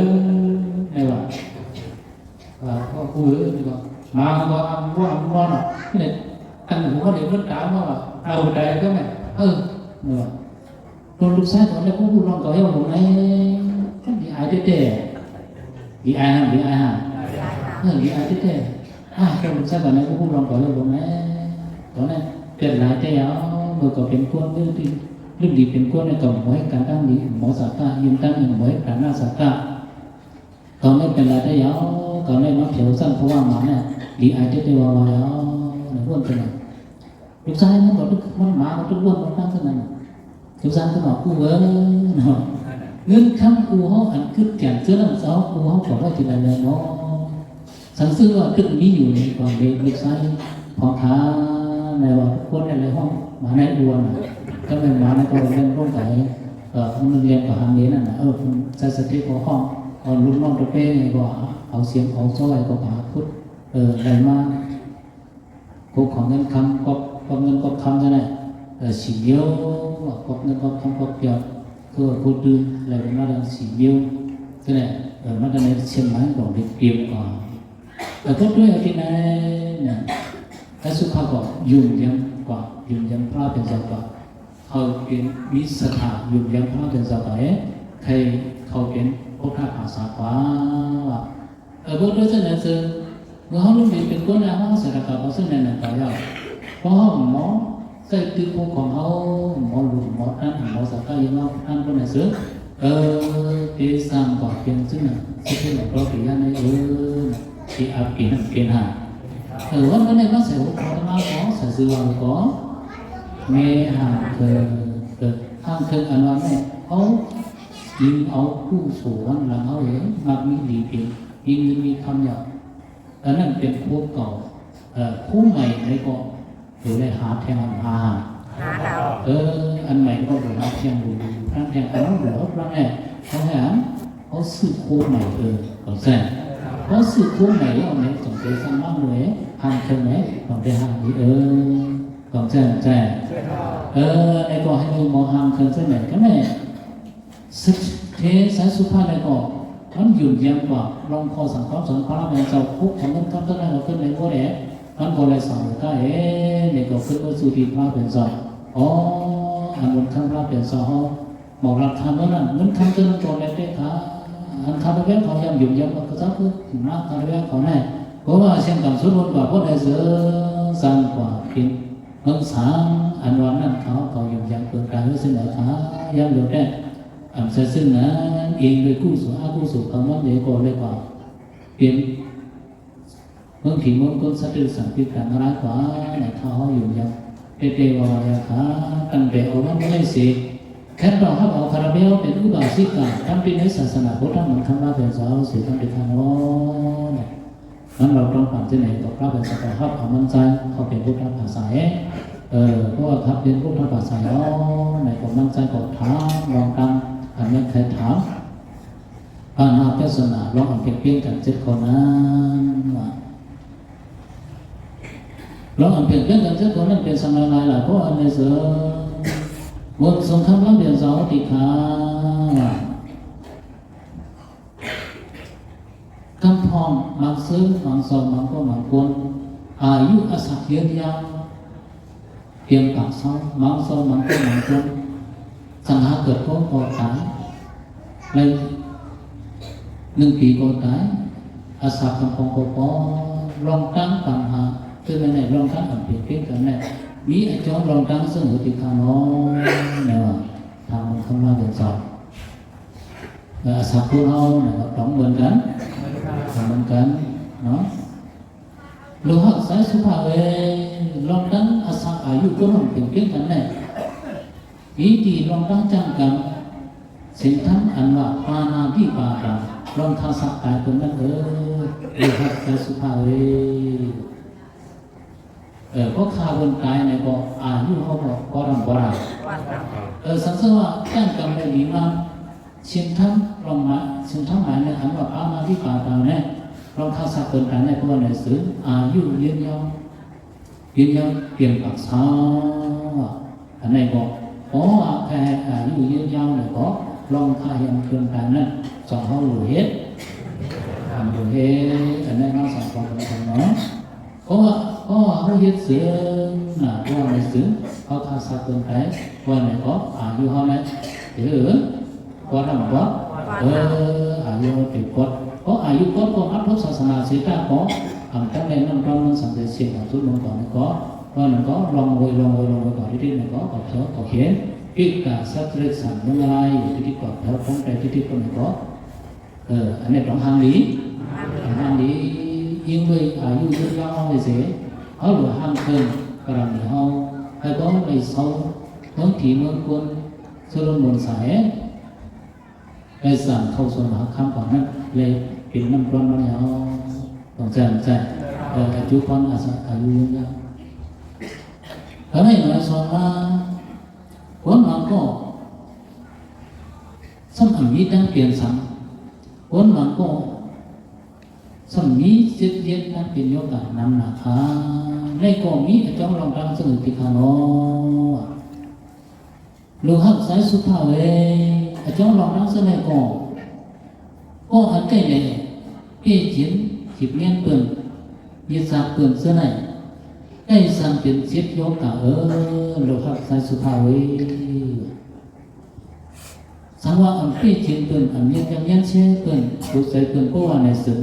ແມ່ນວ່າ ວ່າ ອື ໝາກໍອຳ ບໍ່ອຳ ບໍ່ອຳ ນີ້ ອັນຫົວນີ້ເພິ່ນຖາມມາວ່າ ເອົາໃດກໍແມ່ນ ເອີ ແມ່ນວ່າ ໂດນລູກຊາຍຕອນແລກ ຜູ້ຮ້ອງກໍເອົາລົງໃນ ຄັນດີອາຍແທ້ໆ ດີອາຍຫັ້ນ ດີອາຍຫັ້ນ ເອີ ດີອາຍແທ້ໆ ອາ ໂດນລູກຊາຍຕອນແລກ ຜູ້ຮ້ອງກໍເອົາລົງໃນ ຕອນນັ້ນເປັນຫຼາຍແຕ່ເອົາ ເມື່ອກໍເປັນຄົນ ຫຼື ທີ່ ຫຼື ດີເປັນຄົນ ແລ້ວກໍໝໍເຮັດການດ້ານດີ ໝໍສາຕາ ຢືນຕັ້ງ ໝໍເຮັດການດ້ານສາຕາ ເຂົາໄດ້ເປັນລາຍໄດ້ຍາວ ເຂົາໄດ້ມາແຖວຊັ້ນ ເພາະວ່າໝານະ ດີອາຍເຕັດໄດ້ວ່າວ່າແລ້ວ ໃນຫ້ວນເປັນ ລູກຊາຍມັນກໍທຸກ ມັນໝາກໍທຸກວັນ ມັນຕັ້ງເທົ່ານັ້ນ ລູກຊາຍກໍບອກ ອູເອີຍ ເນາະ ເງິນຄຳອູເຮົາ ອັນຄຶດແກ່ນເສືອນຳເຮົາ ອູເຮົາກໍໄດ້ທີລະແລ້ວເນາະ ສັງຊື່ວ່າຕຶກມີຢູ່ໃນຄວາມເປັນລູກຊາຍ ພໍ່ຄ້າ ແມ່ນວ່າທຸກຄົນແມ່ນໄດ້ຮ້ອງມາໃນອວນ ກໍແມ່ນມາໃນກໍເລື່ອງລົງໄປ ເອີ ມັນເລື່ອງກໍຫາງເດນັ້ນນະ ເອີ ໃຊ້ສະຕິກໍຮ້ອງ ເອົາລູກນ້ອງຕົວເປ້ນີ້ກໍເອົາສຽງເອົາຊອຍກໍຫາພຸດ ເອີ ໄດ້ມາ ພວກຂອງເງິນຄຳ ກອບ ກອບເງິນກອບຄຳນັ້ນນະ ເອີ ສີ່ມ້ຽວ ກອບເງິນກອບຄຳກອບປຽວ ຄືວ່າຜູ້ຕື່ມໄດ້ມາທັງສີ່ມ້ຽວ ຈັ່ງໃດ ເອີ ມັນກໍໄດ້ເຊັ່ນນັ້ນກໍໄດ້ປຽບກວ່າ ແຕ່ກໍດ້ວຍອະຕິໃນນະ ແລະ ສຸພາກໍຢືນຢັນກວ່າ ຢືນຢັນພະເປັນເຈົ້າກວ່າ ເຂົາເປັນມີສັດທາຢືນຢັນພະເປັນເຈົ້າກວ່າ ໃຫ້ເຂົາເປັນພຸດທະພາສາກວ່າ ວ່າ ເອີ ເບິ່ງໂດຍສະນັ້ນເຊິ່ງ ເມື່ອເຮົາລົງໄປເປັນຄົນແລ້ວ ເຮົາສະຖານະກໍເຊິ່ງແມ່ນນັ້ນໄປແລ້ວ ເພາະເຮົາໝໍໃສ່ຕື່ມຂອງເຮົາ ໝໍຫຼວງ ໝໍຕັນ ໝໍສາກາຍະມາ ທ່ານຜູ້ນັ້ນເຊິ່ງ ເອີ ເຕສັງ ກໍເປັນເຊິ່ງນັ້ນ ຊິເປັນຕໍ່ໄປຢ່າງໃດ ເອີ ທີ່ອາດເປັນຫັ້ນເປັນຫັ້ນ ເອີ ວັນນີ້ມາໃສ່ຫົວຂໍ້ທຳມະກໍໃສ່ຊື່ວ່າກໍ ແມ່ຮ່າງເຄີງ ເອີ ຮ່າງເຄີງອັນວ່າແມ່ເຮົາຍິງເອົາຄູ່ໂສວັນຫຼັງເຮົາເອງ ມັກມີດີເປັນ ມີເງິນມີຄຳຍາກ ອັນນັ້ນເປັນໂຄເກົ່າ ເອີ ໂຄໃໝ່ໃດກໍ ໂຕໃດຫາແທ່ງຫາ ຫາ ເອີ ອັນໃໝ່ກໍບໍ່ຫາແທ່ງ ບໍ່ ທາງແທ່ງ ອັນນັ້ນບໍ່ຮັບລັງແອ ເຮົາໃຫ້ອັນ ເຮົາຊື້ໂຄໃໝ່ ເອີ ເຂົ້າໃຈ ເຮົາຊື້ໂຄໃໝ່ແລ້ວແມ່ນຕ້ອງໄດ້ສັ່ງມາເລີຍ ຫາງເຄື່ອງໃດຕ້ອງໄດ້ຫາງນີ້ ເອີ ເຂົ້າໃຈ ເຂົ້າໃຈ ເອີ ໃດກໍໃຫ້ໝໍຫາງເຄື່ອງໃສ່ແມ່ນກໍແມ່ນ ເທສາຍສຸພາໃດກໍ ມັນຢືນຢັນກວ່າ ລອງຂໍ້ສັ່ງຄຳສອນພະລາເປັນເຈົ້າ ຄຸກຂອງເງິນຄຳທັງຫຼາຍກໍຂຶ້ນໃນບໍ່ແດ ມັນບໍ່ໄດ້ສາມາດເອ ໃດກໍຂຶ້ນມາສູ່ທີ່ພະລາເປັນເຈົ້າ ອໍ ອັນບຸນຄຳພະລາເປັນເຈົ້າເຮົາ ບອກລັດຖານເທົ່ານັ້ນ ເງິນຄຳເທົ່ານັ້ນກໍແລ້ວແຕ່ຂ້າ ອັນຂ້າພະເຈົ້າເຂົາຍາມຢືນຢັນວ່າ ພະເຈົ້າຄືມາ ຂ້າພະເຈົ້າເຂົາແນ່ ພາະວ່າເຊັ່ນກັນ ສົມມຸດວ່າຜູ້ໃດເສີງສ້າງກວ່າເປັນເມືອງສາງ ອັນວ່ານັ້ນ ເຂົາເຂົາຢູ່ຢ່າງເປີງກາຍເລີຍເຊັ່ນໃດຄະ ຢ່າງດຽວແຕ່ ອັນໃສ່ຊຶ່ງນັ້ນເອງ ໂດຍກຸສົນອະກຸສົນ ເຂົາມັນເດກໍເລີຍວ່າເປັນເມືອງທີ່ເມືອງຄົນ ສັດຕິສັງກິດກັນມາຫຼາຍກວ່າ ໃນຖ້າເຮົາຢູ່ຢ່າງເຕເຕວາວາຍາຄາ ຕັ້ງແຕ່ເອົາວັນໄດ້ເສກ ແຄ່ນຕ້ອງຮັບເອົາຄາລາແມວເປັນອຸບາສິກາ ທຳພິໄນສາສະໜາພຸດທະ ມັນຄຳລາເປັນສາວເສດທັງເປັນທາງນອນ ມັນເວົ້າຕ້ອງປານຈັ່ງໃດກໍພະເປັນສະເຈົ້າຮັບເອົາມັນໃຈເຂົ້າເປັນພຸດທະພາສາເອງ ເອີ ເພາະວ່າຖ້າເປັນພຸດທະພາສາເນາະ ໃນກໍມັນໃຈກໍຖາມລອງຕັ້ງ ອັນແມ່ນໃຜຖາມ ປານາເປັນສະໜາ ລອງອັນພຽງພຽງກັນເຈັດຂໍ້ນັ້ນວ່າ ລອງອັນພຽງພຽງກັນເຈັດຂໍ້ນັ້ນເປັນສຳນວນຫຼາຍຫຼາຍ ເພາະອັນໃນເສີງ ບົນສົງຄາມລຳບຽນສາວຕິຄາວ່າ ກຳພ້ອມບາງເຊີງບາງຊ່ອງບາງຄົນບາງຄົນ ອາຍຸອາສັກຍືນຍາວ ປ່ຽນປາກເຊົາ ບາງຊ່ອງບາງຄົນບາງຄົນ ສັງຫາເກີດຄົນກໍຕາຍ ໃນໜຶ່ງປີກໍຕາຍ ອາສາກຳພອງກໍພໍ ລອງຕັ້ງປັນຫາ ຄືແມ່ນແຫຼະ ລອງຕັ້ງອັນເປັນເປັນກັນແຫຼະ ມີອາຈອນລອງຕັ້ງເຊິ່ງຫົວຕິຄານ້ອງ ແນວວ່າ ທາງມັນຄຳມາເດີນສອງ ເອີ ອາສາກຄົນເຮົານະ ກໍຕ້ອງເໝືອນກັນ ເໝືອນກັນເນາະ ລູກຮັກສາຍສຸພາບເອີຍ ລອງຕັ້ງອາສາອາຍຸຄົນເຮົາເປັນເປັນກັນແດ່ ມີຕີລອງຕັ້ງຈ້າງກັນ ເສັ້ນທາງອັນວ່າປານາທິປາຕາ ລອງຂ້າສັດຕາຍເພິ່ນນັ້ນເອີ ລູກຮັກສາຍສຸພາບເອີຍ. ເອີ ເພາະຂ້າເພິ່ນຕາຍນີ້ກໍອາຍຸເຮົາກໍບໍ່ທຳບໍ່ດາ ເອີ ສັນເສວ່າແຕ່ງກັນໄດ້ດີງາມ ເຊັ່ນທຳລອງມາ ເຊັ່ນທຳໝາຍໃນອັນວ່າປານາທິປາຕາແນ່ ລອງຂ້າສັດເພິ່ນຕາຍແນ່ ເພາະວ່າໃນເຊິ່ງອາຍຸຍືນຍາວ ຍືນຍາວປ່ຽນປາກເຊົາ ອັນໃດກໍ ເພາະວ່າໃຫ້ອາຍຸຍືນຍາວແລ້ວກໍ ລອງຂ້າເຫັນເພິ່ນຕາຍນັ້ນ ສອງເຮົາຮູ້ເຮັດ ທຳຮູ້ເຮັດ ອັນໃດມາສອງຄວາມສຳຄັນເນາະ. ເພາະວ່າ ເພາະວ່າເຮົາເຮັດເຊິ່ງນະ ເພາະວ່າໃນເຊິ່ງເຮົາຂ້າສັດເພິ່ນຕາຍ ເພາະວ່າໃນກໍອາຍຸເຮົານັ້ນ ເອີ ກວ່າທຳບໍ່ ເອີ ອາຍຸເຮົາເຕັມກວ່າ ເພາະອາຍຸກວ່າກໍມາທົບສາສະໜາເສຍຕາກໍ ອຳຕະແລນຳຕ້ອງມັນສັງເສເສນສຸດລົງກ່ອນນີ້ກໍ ເພາະນັ້ນກໍລອງໂວຍ ລອງໂວຍ ລອງໂວຍກ່ອນທີ່ນີ້ກໍ ກໍເຂົາກໍເຂນ ປິກາສັດເລກສັນເມືອງລາຍ ທີ່ທີ່ກໍແຖວຂອງແຕ່ທີ່ທີ່ກໍນີ້ກໍ ເອີ ອັນນີ້ຕ້ອງຮ່າງດີ ຮ່າງດີ ຍິ່ງດ້ວຍອາຍຸຍືນຍາວເຮົາເສ ເຮົາຫຼວງຮ່າງເຄີງກະລະມີເຮົາ ໃຫ້ບໍ່ໄດ້ເຊົາເມືອງຜີເມືອງຄົນ ສະຫຼຸມບົນສາຍ ໄດ້ສ້າງເຂົ້າສວນມະຫາຄຳຂອງນັ້ນ ແລະ ເປັນນ້ຳຮ້ອນມາແລ້ວ ຕ້ອງໃຈ ໃຈ ເອີ ອາຈຸພອນອາສາອາຍຸຍືນຍາວ ແລ້ວໃຫ້ໜ້ອຍສອນມາ ຄົນບາງກໍ ສ່ຳອັນມີຕັ້ງປ່ຽນສັງ ຄົນບາງກໍສ່ຳມີເຈັດເຢັນຕັ້ງເປັນໂຍການນຳໜ້າຂາ ໃນກໍມີອາຈອງລອງຕັ້ງສະໜີຕິຄານອ ລູກຮັກສາຍສຸພາເອີຍ ອາຈອງລອງຕັ້ງສະແນກໍ ກໍອັນໃກ້ແຫຼະ ເປ້ຈິນ ຈິບແມ່ນເປີ້ນ ຍຶດຊັກເປີ້ນສະໄນ ໃກ້ສັນເປັນສິດໂຍກາເອີ ລູກຮັກສາຍສຸພາເອີຍ. ສັງວ່າອັນເປ້ຈິນເພິ່ນ ອັນຍຽນຈຳຍຽນເຊເພິ່ນ ຜູ້ໃສເພິ່ນກໍວ່າໃນເຊິ່ງ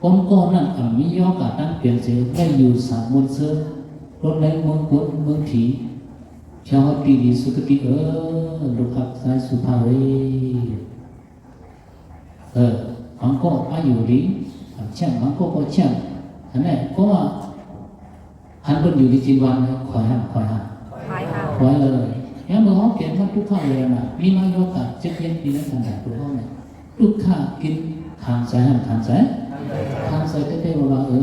ຄົນກໍນັ້ນອັນມີຍອກາຕັ້ງເປັນເສ ໄດ້ຢູ່ສາມົນເຊີ ລົດໃນເມືອງກຸນເມືອງຖີ ເຈົ້າຮັກດີດີສຸຄະຕິເອີ ລູກຮັກສາຍສຸພາເອີຍ. ເອີ ບາງກໍອາຍຸດີ ແຊ່ງ ບາງກໍບໍ່ແຊ່ງ ອັນນັ້ນກໍວ່າ ຄັນເພິ່ນຢູ່ດີຈິນວັນ ຄອຍຫັ້ນ ຄອຍຫັ້ນ ຄອຍເລີຍ. ຍາມເມື່ອເຮົາເປັນມາທຸກຄັ້ງເລີຍນະ ມີມາໂຍກາເຈັດເຢັນປີໃນຄັນດາຕົວເຮົານີ້ ທຸກຂະກິນ ຄານໃສຫັ້ນ ຄານໃສ ຄານໃສແທ້ໆ ວ່າ ເອີ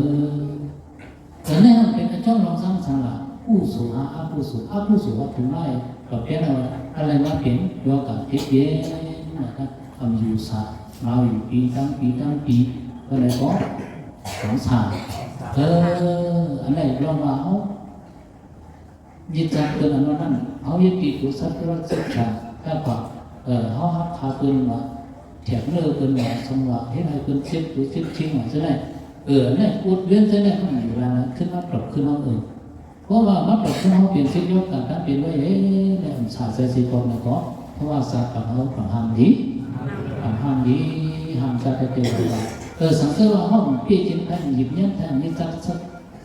ແຕ່ໃນຫັ້ນເປັນອາຈອນລອງສັງສາລະ ກຸໂສຫາອະກຸໂສ ອະກຸໂສຫາທັງຫຼາຍ ກໍເປັນເອົາອະໄລມາເປັນໂຍກາເຈັດເຢັນນະຄັບ ອາຍຸສາມາຢູ່ປີຕັ້ງປີຕັ້ງປີ ກໍໄດ້ກໍ ສອງສາມ ເອີ ອັນໃດລອງວ່າເຮົາ ຍຶດຈັກເພິ່ນອັນວ່ານັ້ນ ເຮົາເຮັດປີກຸສັນຕະສິກຂາ ແລ້ວກໍ ເອີ ເຮົາຮັບຄາເພິ່ນວ່າ ແຖກເນີເພິ່ນວ່າ ສົມວ່າເຮັດໃຫ້ເພິ່ນເຈັບຕົວເຈັບຈິງວ່າຈັ່ງໃດ ເອີ ໃນອຸດເວັນຈັ່ງໃດ ມັນຢູ່ລານນັ້ນ ຂຶ້ນມາຕອບຄືນເຮົາເອີງ ເພາະວ່າມາຕອບຄືນເຮົາເປັນສິດຍອດການການເປັນໄວ້ເດ້ ໃນອັນສາໃສຊິກອບນະກໍ ເພາະວ່າສາການເຮົາກຳຫ້າມດີ ກຳຫ້າມດີ ຫ້າມຊາດແທ້ໆວ່າ ເອີ ສັງເກດວ່າເຮົາເປັນເຈັນແຜ່ນຫຍິບຍາມແທ່ງນີ້ຈັກ ສັດ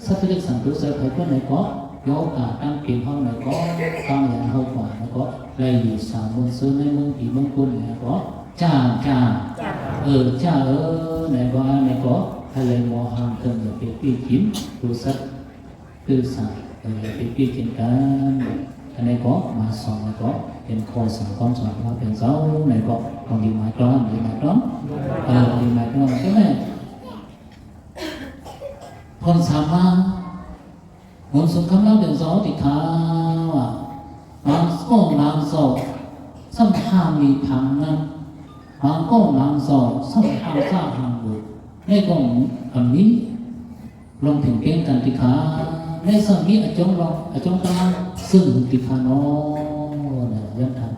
ສັດຈະລິກສັນຕຸໃສ່ໃຜຄົນໃດກໍ ໂຍກາດຕັ້ງເປັນເຮົາໃດກໍ ຕັ້ງຢ່າງເຮົາກວ່າໃດກໍ ໄດ້ຢູ່ສາມົນເຊີນໃນເມືອງຜີເມືອງຄົນໃດກໍ ຈ້າ ຈ້າ ເອີ ຈ້າເອີ ໃດກໍ ໃດກໍ ໃຫ້ເລີຍໝໍຫ້າມເຖິງຢ່າໄປປີ້ກິນ ດູສັດ ຄືສັດ ເອີ ຢ່າໄປປີ້ກິນກັນ ອັນໃດກໍມາສອນໃດກໍ ເປັນຂໍ້ສັ່ງຄວາມສອນຂອງພະເປັນເຈົ້າໃດກໍ ຕ້ອງດີໝາຍຕ້ອງ ດີໝາຍຕ້ອງ ເອີ ດີໝາຍຕ້ອງ ຈັ່ງໃດ ເພິ່ນສາມາດ ບຸນສົງຄາມລາວເປັນເຈົ້າຕິຄາວ່າ ບາງກໍບາງເຈົ້າ ສຳພັງມີພັງງາມ ບາງກໍບາງເຈົ້າ ສຳພັງສາຫັງເບີ ໃນກໍອັນນີ້ ລອງເຖິງເປັນກັນຕິຄາ ໃນສາມີອາຈອງລອງ ອາຈອງຕາ ຊຶ່ງຕິຄານໍ ນະ ຍັງທັນ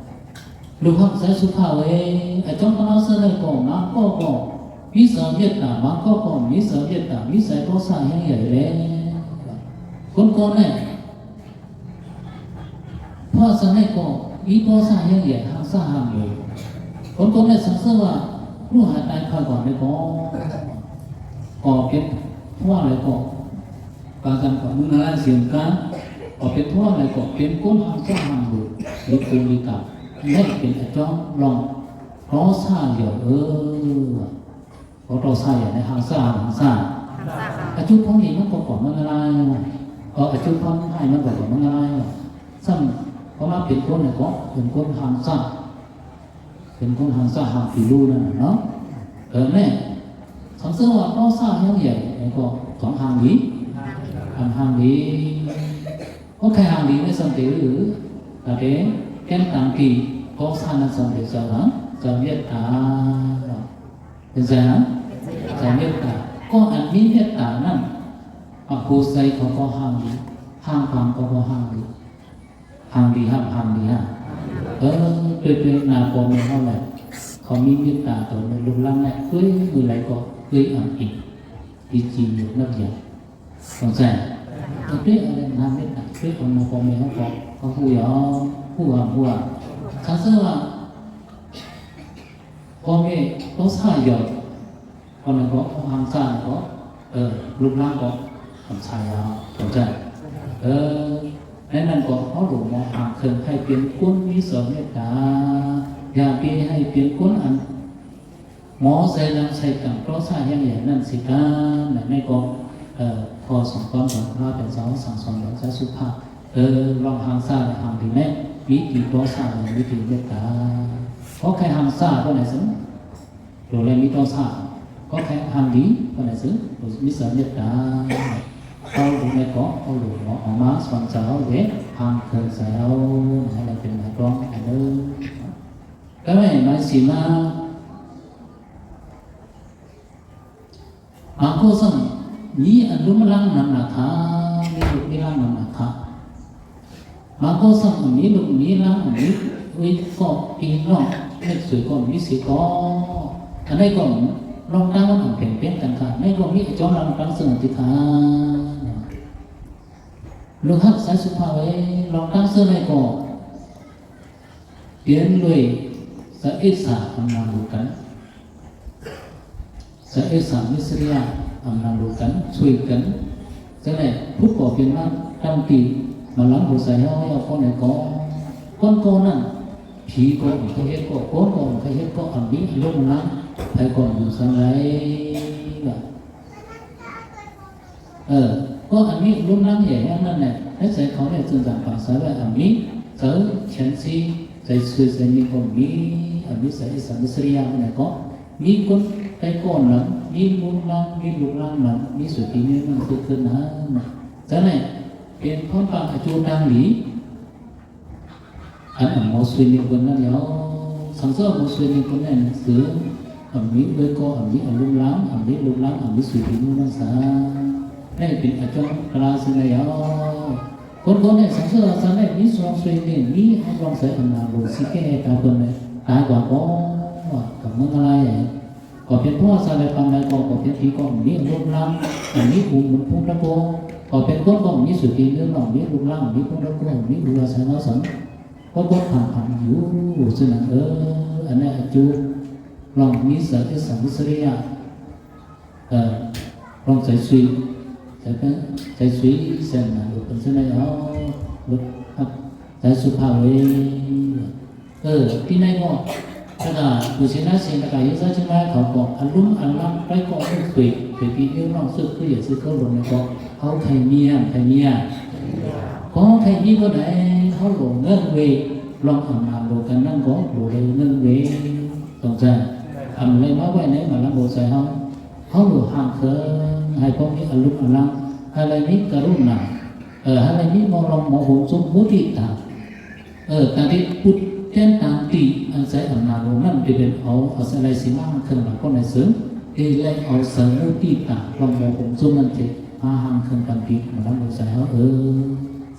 ລູກຮັກສາຍສຸພາເອີຍ ອາຈອງຂອງເຮົາເຊິ່ງໄດ້ກໍມາກໍກໍມີສາຍເມດຕາ ມາກໍກໍມີສາຍເມດຕາ ມີສາຍໂທສະແຮງໃຫຍ່ແລະ ຄົນໆ ນີ້ ເພາະສະນັ້ນກໍມີໂທສະແຮງໃຫຍ່ ຮັກສາຫາງເລີຍ ຄົນໆ ນີ້ສັງເສຍວ່າ ຮູ້ຫາຕາຍຂ້າກ່ອນໄດ້ກໍ ກໍເປັນເພາະອະໄລກໍ ການກຳກັບເມືອງນາລາຍສຽງການ ກໍເປັນເພາະອະໄລກໍເປັນຄົນຮັກສາຫາງເລີຍ ຫຼືໂກລິກາ ແລະເປັນອາຈອງລອງໂທສະຫຍອດເອີ ກໍໂທສະຫຍອດໃນຮັກສາ ຮັກສາ ອາຈຸພອນດີມັນກໍກໍເມືອງນາລາຍ ກໍອາຈຸພອນຮ້າຍມັນກໍກໍເມືອງນາລາຍ ຊັ້ນ ເພາະວ່າເປັນຄົນນີ້ກໍເປັນຄົນຮັກສາ ເປັນຄົນຮັກສາຫາງທີ່ຮູ້ນັ້ນນະເນາະ ເອີ ແມ່ນ ຄັນເຊິ່ງວ່າໂທສະຫາງໃຫຍ່ ແລ້ວກໍຂອງຫາງດີ ອັນຫາງດີ ກໍໃຄຫາງດີໃນສັນຕິ ຫຼື ກະເປັນແກ່ນຕາງທີ່ໂທສະນັ້ນສັນຕິສະຫາງ ສະເມດຕາ ເປັນໃຈຫາ ສະເມດຕາ ກໍອັນມີເມດຕານັ້ນ ອະໂຫໄຊເຂົາກໍຫາງດີ ຫາງພັງເຂົາກໍຫາງດີ ຫາງດີຫາ ຫາງດີຫາ ເອີ ດ້ວຍ ດ້ວຍໜ້າພໍ່ແມ່ເຮົາແຫຼະ ເຂົາມີເມດຕາຕໍ່ໃນລູກຫຼານແຫຼະ ເອີຍ ມື້ໃດກໍເອີຍອຳອີກ ດີຈີຢູ່ນັກຢາ ສົງໄສ ເອີ ດ້ວຍອະໄລນາເມດຕາ ດ້ວຍອຳນາຈພໍ່ແມ່ເຮົາກໍ ກໍຮູ້ຢູ່ ຮູ້ຫາ ຮູ້ຫາ ຄັນເຊິ່ງວ່າ ພໍ່ແມ່ຕ້ອງສາຍຢອດ ຄົນນັ້ນກໍເອົາຫາງສານກໍ ເອີ ລູກຫຼານກໍຄຳສາຍເອົາ ເຂົ້າໃຈ ເອີ ໃນນັ້ນກໍເຮົາຫຼວງມອງຫາງເຄິ່ງໃຫ້ເປັນຄົນມີສອງເມດຕາ ຢ່າໄປໃຫ້ເປັນຄົນອັນ ໝໍໃສ່ນຳໃສ່ກັນ ເພາະສາຍແຫ່ງໃຫຍ່ນັ້ນຊິການ ໃນກໍ ເອີ ຂໍສອງຄວາມສອນພະເປັນເຈົ້າ ສັ່ງສອນແບບສາຍສຸພາບ ເອີ ລອງຫາງສາແລະຫາງດີແມ່ ມີຕີໂຕສາແລະມີຕີເມດຕາ ເພາະໃຄຫາງສາເພາະໃດຊະ ໂຕແລະມີໂຕສາ ເພາະໃຄຫາງດີເພາະໃດຊະ ມີສາຍເມດຕາ ເຮົາດູໃນເກາະ ເຮົາດູເນາະ ເອົາມາສອນໃຈເຮົາເດ້ ຫາງເຄີງໃສ່ເຮົາ ໃຫ້ເຮົາເປັນນາຍກອງອັນເດີ ກໍແມ່ນມາສີມາ ບາງຄົນຊັ້ນມີອັນລຸມລັງນຳນາຄາ ມີລູກມີຫຼານນຳນາຄາ ບາງຄົນຊັ້ນມີລູກມີຫຼານ ມີອຸ້ຍກໍພີ່ນ້ອງ ເຮັດສວຍກໍມີເສຍກໍ ອັນໃດກໍລອງຕາມມັນເປັນເປັນກັນຄ່າ ໃນກໍມີອາຈອນລຳຕັ້ງເຊິ່ງຕິຄາ ລູກຮັກສາຍສຸພາເອີຍ ລອງຕັ້ງເຊິ່ງໃດກໍ ປຽນດ້ວຍສະເອສາອຳນາດໂລກັນ ສະເອສາມິດສະລິຍາອຳນາດໂລກັນ ຊ່ວຍກັນ ຈັ່ງໃດ ຜູ້ກໍ່ເປັນມາຕັ້ງຕີມາລຳຫົວໃຈເຮົາ ເຮົາກໍໃນກໍ ກ່ອນກໍນັ້ນ ຜີກໍບໍ່ເຄີຍເຮັດກໍ ຄົນກໍບໍ່ເຄີຍເຮັດກໍ ອັນນີ້ລົງນຳ ໃຜກໍຢູ່ຊັ້ນໃດ ເອີ ກໍອັນນີ້ລຸມລັງໃຫຍ່ແຮງນັ້ນແຫຼະ ໃນໃຈເຂົານີ້ຈຶ່ງຈຳປາສາໄວ້ ອັນນີ້ໃຈແຂນຊີ ໃຈຊື່ໃຈນີ້ກໍມີ ອັນນີ້ໃຈອິດສາມິດສະລິຍານີ້ກໍມີຄົນໄປກ່ອນນຳ ມີລຸມລັງ ມີລູກຫຼັງນຳ ມີສຸຕີມີມັນເກີດຂຶ້ນນຳ ຈັ່ງໃດເປັນຄວາມປານອາຈຸນາງດີ ອັນ ອັນໝໍຊ່ວຍນີ້ເພິ່ນນັ້ນແລ້ວ ສັງເສຍໝໍຊ່ວຍນີ້ເພິ່ນນັ້ນຄື ອັນມີເອື້ອຍກໍ ອັນມີອາລົມລາງ ອັນມີລູກຫຼານ ອັນມີສຸດທີ່ມີມັນສາ ໄດ້ເປັນອາຈອນກະລາຊິນະຍາວ ຄົນໆ ນີ້ສັງເສຍວ່າສັນໄດ້ມີຊ່ວງຊ່ວຍນີ້ ມີອາລອງໃສ່ອຳນາດໂລຊິແກ່ຕາເພິ່ນໄດ້ຕາຍກວ່າກໍ ກັບເມືອງອາໄລ ກໍເປັນເພາະວ່າຊາວໃດປານໃດກໍ ກໍເປັນຜີກໍມີອາລົມລາງ ອັນມີອຸມມຸນພຸງຕະໂກ ກໍເປັນຄົນກໍມີສຸດທີ່ມີຫຼອງ ມີລູກຫຼານ ມີພຸງຕະໂກ ມີອຸລາໄຊນາສັນ ກໍບໍ່ຜ່ານຜັນຢູ່ ສະນັ້ນເອີ ອັນນີ້ອາຈຸລອງມີສະຕິສຳມິດສະລິຍະ ເອີ ລອງໃສ່ຊຸຍ ໃສ່ເປັນ ໃສ່ຊຸຍ ໃສ່ໜ້າ ເປັນຈັ່ງໃດເອົາ ໃສ່ສຸພາບເລີຍ. ເອີ ທີ່ໃນເນາະ ແລ້ວກະຜູ້ເສນາເສນ ແລ້ວກະເຮັດຊາເຊີງມາ ເຂົາກໍອາລຸມອາລັງ ໄປກໍເອີຍ ເອີຍ ພີ່ນ້ອງ ເຊິ່ງຄືຢາກຊິເຄົາລົງ ແລ້ວກໍເຮົາໃຜເມຍ ໃຜເມຍ ກໍໃຜມີບໍ່ໄດ້ ເຮົາລົງເງິນເວ ລອງອຳນາດໂລກັນນັ້ນກໍບໍ່ໄດ້ເງິນເວ ຕ້ອງໃຊ້ ອຳໄລມາໄວ້ໃນມາລະໂມໃສ່ເຮົາ ເຮົາໂລຮ່າງເຄີງ ໃຫ້ພວກມີອາລຸມອາລັງ ໃຫ້ໄດ້ມີກະລຸນາ ເອີ ໃຫ້ໄດ້ມີມອງລອງມອງຫົງຊຸມມຸທິຕາ ເອີ ການທີ່ປຸດແຕ່ນຕາມຕີອັນໃຊ້ອຳນາດລົງນັ້ນ ທີ່ເປັນເອົາ ເອົາໃສ່ໄລສີມາເຄື່ອງລະຄອນໃນເສີງ ທີ່ໄດ້ເອົາໃສ່ມຸທິຕາລອງມອງຫົງຊຸມນັ້ນ ທີ່ມາຮ່າງເຄື່ອງຕາມຕີມາລະໂມໃສ່ເຮົາ ເອີ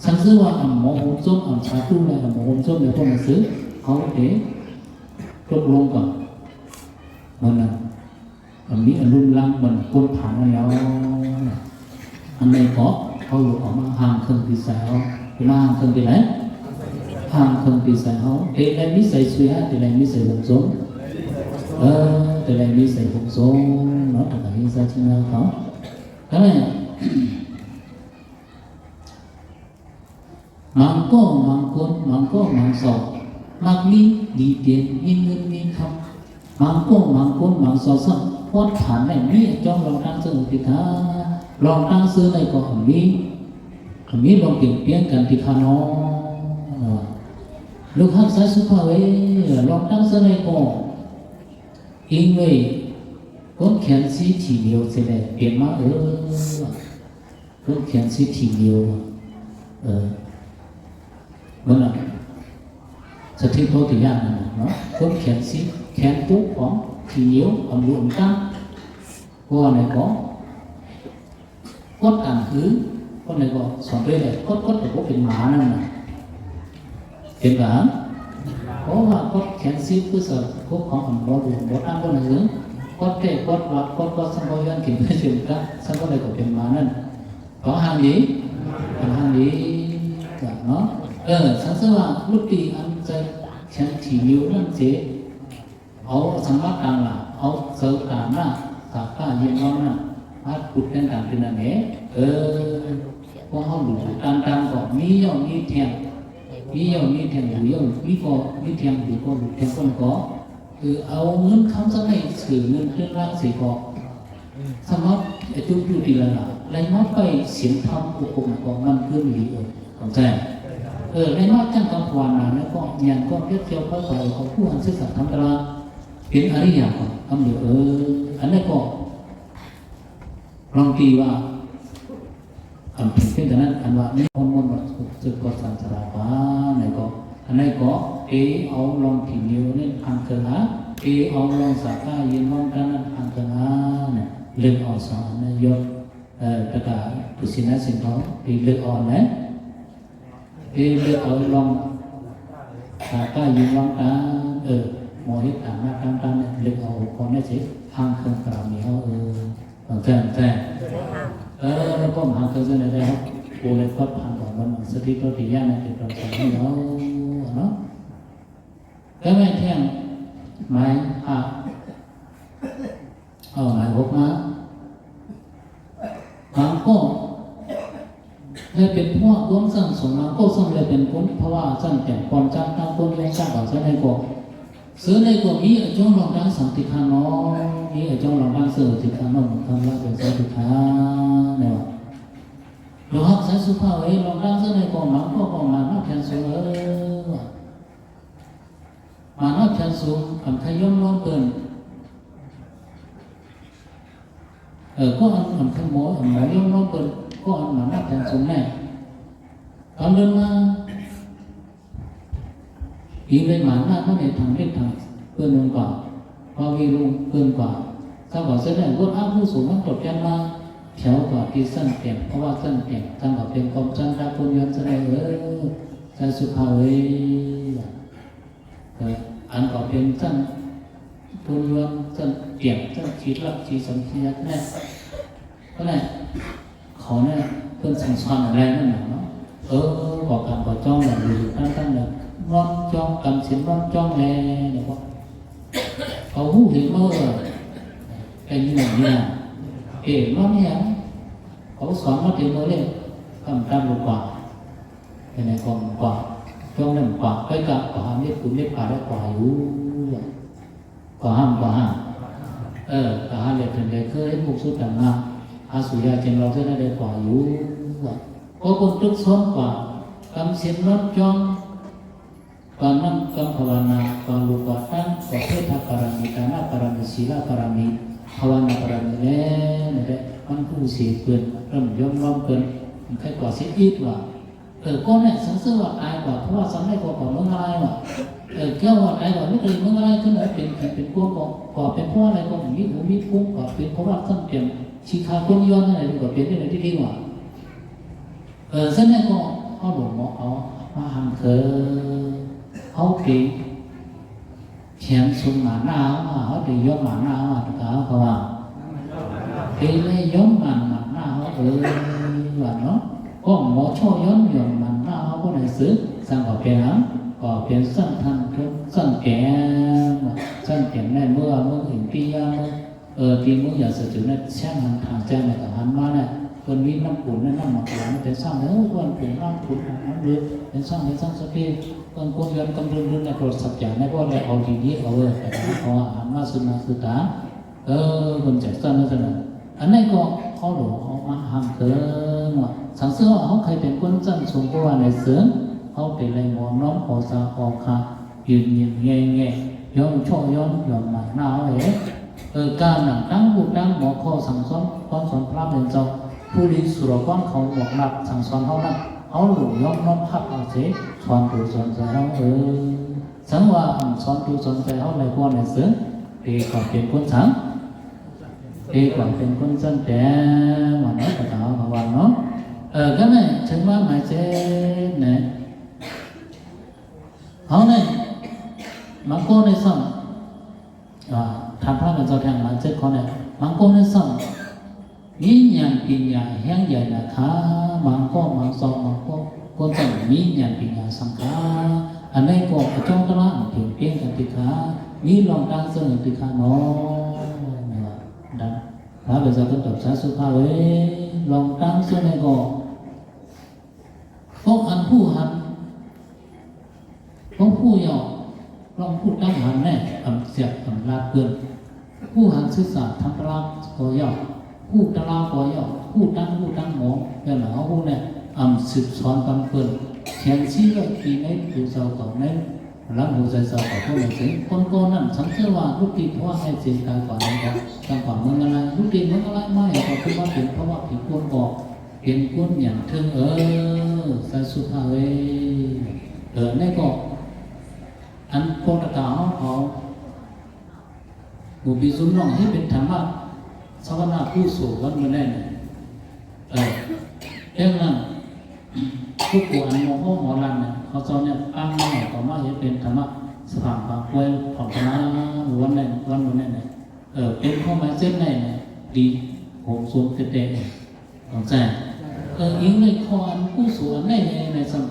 ສັງເສວ່າອຳມອງຫົງຊຸມ ອຳສາທຸ ແລະ ອຳມອງຫົງຊຸມໃນພວກໜັງສື ເຮົາເດ ຕົກລົງກັນ ມັນນະ ມັນມີອາລຸມລັງ ມັນກົນຜ່ານນັ້ນແລ້ວ ອັນໃດກໍເຮົາຢູ່ເອົາມາຮ່າງເຄື່ອງທີ່ໃສ່ເຮົາ ເປັນມາຮ່າງເຄື່ອງທີ່ໃດ ຮ່າງເຄື່ອງທີ່ໃສ່ເຮົາ ເດໄລມີໃສ່ຊຸຍຮະ ເດໄລມີໃສ່ຫົງຊົງ ເອີ ເດໄລມີໃສ່ຫົງຊົງເນາະ ອັນນີ້ໃສ່ທີ່ແນວເຂົາ ກໍແລ້ວ ບາງກໍບາງຄົນ ບາງກໍບາງຊອກ ມັກມີດີເດັ່ນ ມີເງິນມີຄຳ ບາງກໍບາງຄົນ ບາງຊອກຊ້ຳ ຄວາມຝັນໄດ້ມີຈອງລອງຕັ້ງເຊິ່ງຕິກາ ລອງຕັ້ງເຊິ່ງໃດກໍມີ ມີລອງປ່ຽນແປງກັນຕິກາເນາະ ເອີ ລູກຮັກສາຍສຸພາບເອີຍ ລອງຕັ້ງເຊິ່ງໃດກໍ ອີງເວີຍ ຄົນແຂນສີຖີ່ຫຼຽວຊິໄດ້ປ່ຽນມາເອີ ເພິ່ນຂຽນຊິທີດຽວ ເອີ ເບິ່ງນະ ສະຖິໂຕຕິຍານນັ້ນເນາະ ເພິ່ນຂຽນຊິ ແຂນປຸກຂອງທີດຽວ ອຳລຸອຳຕັງ ເພາະວ່າໃນກໍ ກົດການຄື ຄົນໃດກໍສອນໄປແລ້ວ ກົດ ກົດກໍບໍ່ເປັນໝານັ້ນນະ. ເຫັນບໍ່? ເພາະວ່າກົດແຂນຊີ້ຄືສະກົດຂອງອັນບໍ່ດີ ບໍ່ຕາມບໍ່ໜັງເອີງ ກົດແກ້ ກົດວັດ ກົດ ກົດສຳພະຍອນ ກິນໄປເຊິ່ງກະ ສຳພະໃດກໍເປັນມານັ້ນ ກໍຫ່າງດີ ກໍຫ່າງດີເນາະ. ເອີ ສັງເສວ່າລຸດຕີອັນໃຈແຂນທີ່ນິ້ວນັ້ນເສ ເອົາສະມາຕັງລະ ເອົາເສີການະ ສາກາຍິນວັງນະ ມາປຸດແຕ່ງຕັ້ງຂຶ້ນນັ້ນເອງ. ເອີ ພວກເຮົາຫຼູດຕາມໆກໍມີເຫຍົ້າມີແທ່ງ ມີເຫຍົ້າມີແທ່ງ ຫຼູດເຫຍົ້າ ມີກໍມີແທ່ງ ຫຼູດກໍຫຼູດແທ່ງ ຄົນກໍ ເອີ ເອົາເງິນຄຳສະໄໝ ຊື້ເງິນເຄື່ອງລາງເສກໍ ສຳລັບໄອ້ຈຸດຢູ່ທີ່ລະລະ ໄດ້ມາໄປສິນທຳອົບຮົມກໍມັນເກີນດີເອີ ເຂົ້າໃຈ ເອີ ໄດ້ມາຈັງກັບພາວະນາ ແລ້ວກໍຍານກໍເກັບກ່ຽວໄປໄປ ຂອງຜູ້ອັນສຶກສາທຳຕະລາ ເປັນອະລິຍະກໍຄຳດຽວ ເອີ ອັນນັ້ນກໍ ລອງຕີວ່າ ອັນເປັນເຊັ່ນນັ້ນ ອັນວ່າມີຄົນມາສຸກເກີດສັງສາລາປາ ໃນກໍ ອັນໃດກໍເອເອົາລອງທີ່ນິ້ວນີ້ທາງເທິງຫາ ເອເອົາລອງສາກາຢືນວັງຕານັ້ນທາງເທິງຫາ ເລືອກເອົາສອງອັນນັ້ນຍົດ ເອີ ຕະກາ ປຸຊິນະສິນທອງ ທີ່ເລືອກເອົາອັນໃດ ເອີ ເລືອກເອົາລອງ ສາກາຢືນວັງຕາ ເອີ ໝໍເຮັດຕາມໜ້າຕາມຕາ ເລືອກເອົາຫົວຂໍ້ນັ້ນຊິ ທາງເຄື່ອງການມີເຮົາ ເອີ ເອີ ແຈ້ງ ແຈ້ງ ເອີ ແລ້ວກໍມາເຖິງຈັ່ງໃດແລ້ວ ຜູ້ໃດກໍຜ່ານຂອງມັນ ສະຕິໂຕຕິຍານ ເປັນຕົນຂອງເຮົາເນາະ ແຕ່ແມ່ນແທ່ງ ໝາຍ ອາ ເອົາໃນຫົກມາ ບາງກໍໄດ້ເປັນພວກລວມສ້າງສົງ ບາງກໍສ່ຳໄດ້ເປັນຄົນພາວະຊັ້ນແຕ່ງກ່ອນຈາກຕ່າງຄົນແລະຈາກເອົາໃສ່ໃນກໍ ເຊິ່ງໃນກໍມີອາຈອງລອງຕັ້ງສັງຕິຄານອນ ມີອາຈອງລອງຕັ້ງເຊິ່ງຕິຄານອນ ຄຳລະເປັນສັງຕິຄານ ແນວວ່າ ລອງຮັກສາຍສຸພາບເອີຍ ລອງຕັ້ງເຊິ່ງໃນກໍ ບາງກໍກໍມານອກແຂນສູງເອີຍ ມານອກແຂນສູງ ອັນຂະຍົມລອງເພິ່ນ ເອີ ກໍອັນ ອັນຂະໝໍ ອັນໝໍຍົມລອງເພິ່ນ ກໍອັນມານອກແຂນສູງແນ່ ຕອນເດີນມາ ອີເວນມານະມະເນທາງເດທາງເພິ່ນລົງກວ່າ ພາວີລຸງເພິ່ນກວ່າ ສາວເວົ້າເສດແລ້ວ ວົນອາວຸໂສມັນຕົບແກ່ນມາ ແຖວກວ່າທີ່ຊັ້ນແຕ່ງ ເພາະວ່າຊັ້ນແຕ່ງ ທັງເຂົາເປັນຄວາມຊັ້ນດາຄົນຍອນສະແດງເອີ ສາຍສຸພາບເອີຍ ເອີ ອັນກໍເປັນຊັ້ນຄົນຍອນ ຊັ້ນຕຽມ ຊັ້ນຂີ້ລັກຂີ້ສັນຂີ້ຍັກແນ່ ກໍແນ່ ເຂົາແນ່ ເພິ່ນສັ່ງສອນອະໄລນັ້ນນະເນາະ ເອີ ກໍການກໍຈ້ອງແຫຼະ ຢູ່ຕັ້ງໆແຫຼະ ນອນຈ້ອງ ກຳສິນນອນຈ້ອງແຫຼະ ແລ້ວກໍ ເຂົາຮູ້ເຫັນມາວ່າ ໄປຢູ່ນີ້ນະ ເອີ ມັນຫຍັງ ເຂົາສອນມາແຕ່ມື້ແລກ ກຳຕາມລູກກວ່າ ເຮັດໃຫ້ກອງກວ່າ ຈອງນັ້ນກວ່າ ໄປກະກວ່າເຮັດບຸນເຮັດບາບໄດ້ກວ່າຢູ່ ກວ່າຫ້າມ ກວ່າຫ້າມ ເອີ ກະຫາເຮັດເຖິງໄດ້ຄືເຮັດບຸນສຸດຕາງາ ຫາສູ່ຢາເຈັນເຫຼົ້າເທື່ອນັ້ນໄດ້ກວ່າຢູ່ ເພາະຄົນຕຶກຊ້ອນກວ່າ ກຳສິນນອນຈ່ອງ ການນຳກຳພາວະນາ ການລູກການຕັ້ງ ກະເພທະບາລະມີ ທານະບາລະມີ ສີລະບາລະມີ ພາວະນາບາລະມີແລ້ວ ນັ້ນແຫຼະ ມັນຮູ້ເສເພິ່ນ ເລີ່ມຍອມຮັບເພິ່ນ ມັນໄຄກວ່າຊິອີກວ່າ ເອີ ກໍແນ່ ສັງເສວ່າຕາຍກວ່າ ເພາະວ່າສັນໄດ້ກໍກວ່າເມືອງລາຍວ່າ ເອີ ແກ້ວວ່າຕາຍກວ່າ ມີແຕ່ເມືອງລາຍ ຄືວ່າເປັນຜີເປັນກວນ ກໍ ກໍເປັນເພາະອະໄລ ກໍມີຫູມີພູ ກໍເປັນເພາະວ່າສັນເປັນ ຂີ້ຂ້າຄົນຍ້ອນ ອະໄລ ມັນກໍເປັນໄດ້ທີ່ດີວ່າ ເອີ ສະນັ້ນກໍ ເຮົາຫຼວງໝໍເອົາມາຫ້າມເທີ ເຮົາໄປແຂນຊົນໝານໜ້າເຮົາ ເຮົາໄປຍ້ອນໝານໜ້າເຮົາ ຕະກາເຮົາກໍວ່າ ໄປໄລ່ຍ້ອນໝານ ໝານໜ້າເຮົາເອີຍ ວ່າເນາະ ກໍໝໍເຈາະຍ້ອນ ຍ້ອນໝານໜ້າເຮົາບໍ່ໄດ້ເສີ ສັງກໍເປັນຫຍັງ ກໍເປັນຊັ້ນທັນ ຊັ້ນແກງ ຊັ້ນແກງໃນເມືອງ ເມືອງອິນເດຍ ເມືອງ ເອີ ທີ່ເມືອງຢາສະຈຸນນະ ແຊງຫັນທາງແຈ້ງນະ ກໍຫັນມານະ ເພິ່ນມີນ້ຳປຸນນະ ນ້ຳໝາກຫຼານເປັນຊ່າງເດີ ເພິ່ນປຸນນ້ຳປຸນອາບນ້ຳເລີ ເປັນຊ່າງ ເປັນຊ່າງສະເປ ເພິ່ນກົນເງິນກຳເລີນເລີນນະ ກໍສັກຢາໃນບໍ່ໄດ້ເອົາດີໆ ເອົາເອີ ແຕ່ເຂົາວ່າຫັນມາສຸນໜາສຸຕາ ເອີ ເພິ່ນແຈກຊັ້ນນັ້ນຊັ້ນນັ້ນ ອັນນັ້ນກໍເຮົາຫຼວງເອົາມາຫ້າມເທີວ່າ ສັງເສວ່າເຮົາໃຄເປັນຄົນຊັ້ນສູງກວ່າໃນເສີງ ເຮົາໄປໄລ່ໝໍນ້ອມເອົາສາເອົາຄາ ຢືນຍິງແງ່ໆ ຍ້ອນເຈາະຍ້ອນ ຍ້ອນໝານໜ້າເຮົາເອງ ເອີ ການນຳຕັ້ງລູກຕັ້ງໝໍ ຂໍສັ່ງສອນ ຄວາມສອນພະເປັນເຈົ້າ ຜູ້ລິສຸລະກອນເຂົາບອກລັກສັ່ງສອນເຮົານັ້ນ ເຮົາຫຼູກຍອມນ້ອມຮັບເອົາເສ ສອນໂຕສອນໃຈເຮົາເອີຍ ສັງວ່າອັນສອນໂຕສອນໃຈເຮົາໄດ້ກ່ອນໃນເສີງ ເດກວ່າເປັນຄົນສັງ ເດກວ່າເປັນຄົນຊັ້ນແຕ່ ວ່າເນາະ ພະເຈົ້າເຮົາວ່າເນາະ ເອີ ກໍແມ່ນເຖິງວ່າໝາຍເຈັດແນ ເຮົານີ້ ບາງຄົນນີ້ຊ້ຳ ອ່າ ທ່ານພະເປັນເຈົ້າແທງມາເຈັດຂໍ້ນີ້ ບາງຄົນນີ້ຊ້ຳ ມີຍານປັນຍາແຮງໃຫຍ່ນາຄາ ບາງກໍບາງຊອກ ບາງຄົນ ຄົນຊັ້ນມີຍານປັນຍາສັງຄາ ອັນໃດກໍກະຈອງຕະລາງເພງເພງກັນຕິຄາ ມີລອງຕ່າງເຊິ່ງຕິຄາເນາະ ແມ່ນວ່າ ທ່ານພະເປັນເຈົ້າເພິ່ນຕອບສາທຸພາເອີຍ ລອງຕ່າງເຊິ່ງໃດກໍ ພວກອັນຜູ້ຫັນ ພວກຜູ້ເຍົາະ ລອງຜູ້ຕັ້ງຫັນແນ່ ອຳສຽບອຳລາດເພິ່ນ ຜູ້ຫັນສຶກສາທຳຕະລາກໍເຍົາະ ຜູ້ຕະລາກໍເຍົາະ ຜູ້ຕັ້ງຮູ້ຕັ້ງໝໍ ແມ່ນເຮົາຮູ້ແນ່ ອຳສືບສອນກັນເພິ່ນ ແຂນສີ່ຮ້ອຍປີໃນຜູ້ເຈົ້າເກົ່າໃນ ຫຼັງຫົວໃຈເຈົ້າກໍຄົນໃດເຖິງ ຄົນກໍນັ້ນ ສັງເກດວ່າ ລຸດຕິເພາະໃຫ້ເສຍກາຍກວ່ານັ້ນກໍ ຕັ້ງກວ່າເມືອງອາໄລ ລຸດຕິເມືອງອາໄລມາ ເຫັນກໍຄືວ່າເປັນເພາະວ່າເປັນຄົນອອກ ເປັນຄົນຫຍັງເຖິງ ເອີ ສາທຸພາເອີຍ ເອີ ໃນກໍ ອັນພວກຕະກາເຮົາ ເຮົາ ໝູ່ປີຊຸມນ້ອງເຮັດເປັນທຳມະສະວະນະກຸໂສ ວັນມື້ແລງ ເອີ ແລ້ວນັ້ນ ຜູ້ກວນໝໍໂຮໝໍລຳນະ ເຂົາເຈົ້າແນບຕັ້ງມາ ເຂົາມາເຮັດເປັນທຳມະສະຖານບາງກວຍຂອງຄະນະ ວັນແລງ ວັນມື້ແລງ ເອີ ເປັນຄວາມໝາຍເຊັ່ນໃດນະ ດີໂຮມໂຊມແຕ່ໆ ເຂົ້າໃຈ ເອີ ອີງເລີຍ ຂໍອັນກຸໂສອັນໃດໃນ ໃນຊັ້ນ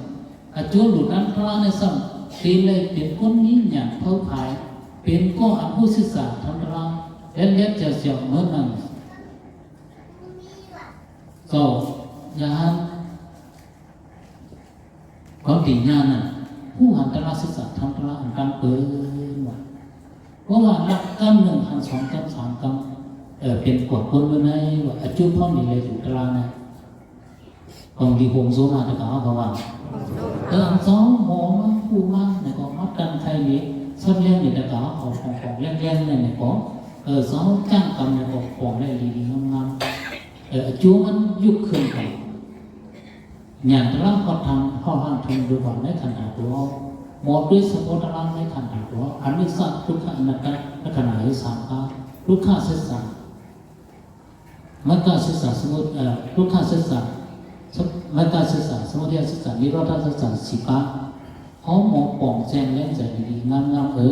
ອາໂຈລູຕັນຕະລາໃນຊັ້ນ ທີ່ໄດ້ເປັນຄົນມີຍານເຜີຍພາຍ ເປັນກໍອັນຮູ້ສຶກສາທຳຕະລາ ແລະ ແລະ ຈະສຽວເມີນນັ້ນ ກໍຢ່າຫັນ ຄວາມທີ່ຍານນັ້ນ ຜູ້ຫັນຕະລາສຶກສາທຳຕະລາອັນຕັ້ງເປີນວ່າ ເພາະວ່ານັບກຳໜຶ່ງຫັນສອງກຳສາມກຳ ເອີ ເປັນກວ່າຄົນເມືອໃນວ່າ ອາຈຸພອນນີ້ແລະຢູ່ຕະລານະ ຂອງທີ່ໂຮມໂຊມາແຕ່ກະເຮົາກະວ່າ ເອີ ອັນສອງໝໍມາຜູ້ມາແລ້ວກໍມາຕັ້ງໄຂ່ນີ້ ສັດລ້ຽງນີ້ແຕ່ກະເຮົາເອົາຂອງຂອງແລ້ງໆນັ້ນແຫຼະກໍ ເອີ ສອງຈ້າງກຳແລ້ວກໍຂອງໄດ້ດີໆງາມໆ ເອີ ອາຈຸມັນຍຸກຂຶ້ນໄປ ຍານຕະລາຮອດທາງ ຮອດທາງເຖິງຢູ່ບ່ອນໃນຂັນທາຕົວເຮົາ ໝໍໂດຍສະເພາະຕະລາໃນຂັນທາຕົວເຮົາ ອະນິດສະ ທຸກຂະ ອະນັດຕະ ລັກຂະນະເຮັດສາມປາ ທຸກຂະເສດສາ ມັກກະເສດສາ ສະມຸ ເອີ ທຸກຂະເສດສາ ສະ ມັກກະເສດສາ ສະມຸທັຍເສດສາ ນິໂຣດທະເສດສາ ສີ່ປາ ເຮົາໝໍປ່ອງແຈ້ງແລງໃຈດີໆງາມໆ ເອີ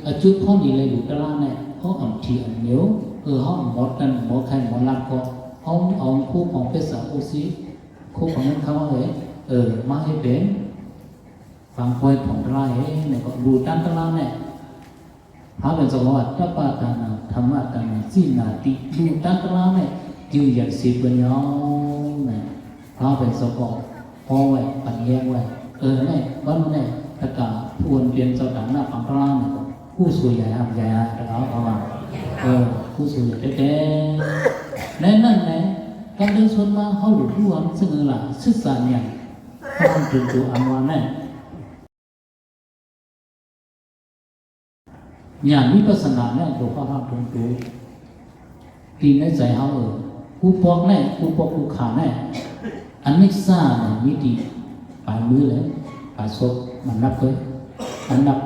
ອາຈຸພອນນີ້ແລະຢູ່ຕະລາແນ່ ເຮົາອຳທີອຳເໜວ ເອີ ເຮົາໝໍຕັນ ໝໍໄຂ້ ໝໍລາດກໍ ເຮົາເອົາຄູຂອງເພດສາ ໂອຊີ ຄູຂອງນັ້ນເຂົາເອີຍ ເອີ ມາເຮັດເປັນບາງກວຍຂອງຕະລາເອງ ແລ້ວກໍດູຕັນຕະລາແນ່ ພະເປັນເຈົ້າວ່າ ຕະປະທານາ ທຳມະທານາ ສີນາຕິ ດູຕາຕະລາແມ່ ຈື່ຢາກສິບເພິ່ນຍອງນະ ພາໄປສະເພາະພໍໄວ້ ປັນແຍກໄວ້ ເອີ ແນ່ ວັນແນ່ ຕະກາຜູ້ເປັນເຈົ້າຕາໜ້າປັງພະລານະ ຜູ້ສູໃຫຍ່ຫາກໃຫຍ່ຕະກາເຂົາວ່າ ເອີ ຜູ້ສູໃຫຍ່ແທ້ໆ ແນ່ນັ້ນແນ່ ການເດີນຊົນມາ ເຮົາຮູ້ວ່າມັນເຊິ່ງລະ ສຶກສາຫຍັງ ເຮົາເຖິງຕົວອັນວ່າແນ່ ຍານວິປັດສະນາແມ່ນຕົວເຮົາທາງຕົງໂຕ ທີ່ໃນໃຈເຮົາ ເອີ ກູປອກແນ່ ກູປອກກູຂາແນ່ ອະນິດສາແນ່ ມີທີ່ປາຍມືແຫຼະ ປາຍສົບ ມັນນັບເລີຍ ອັນນັບ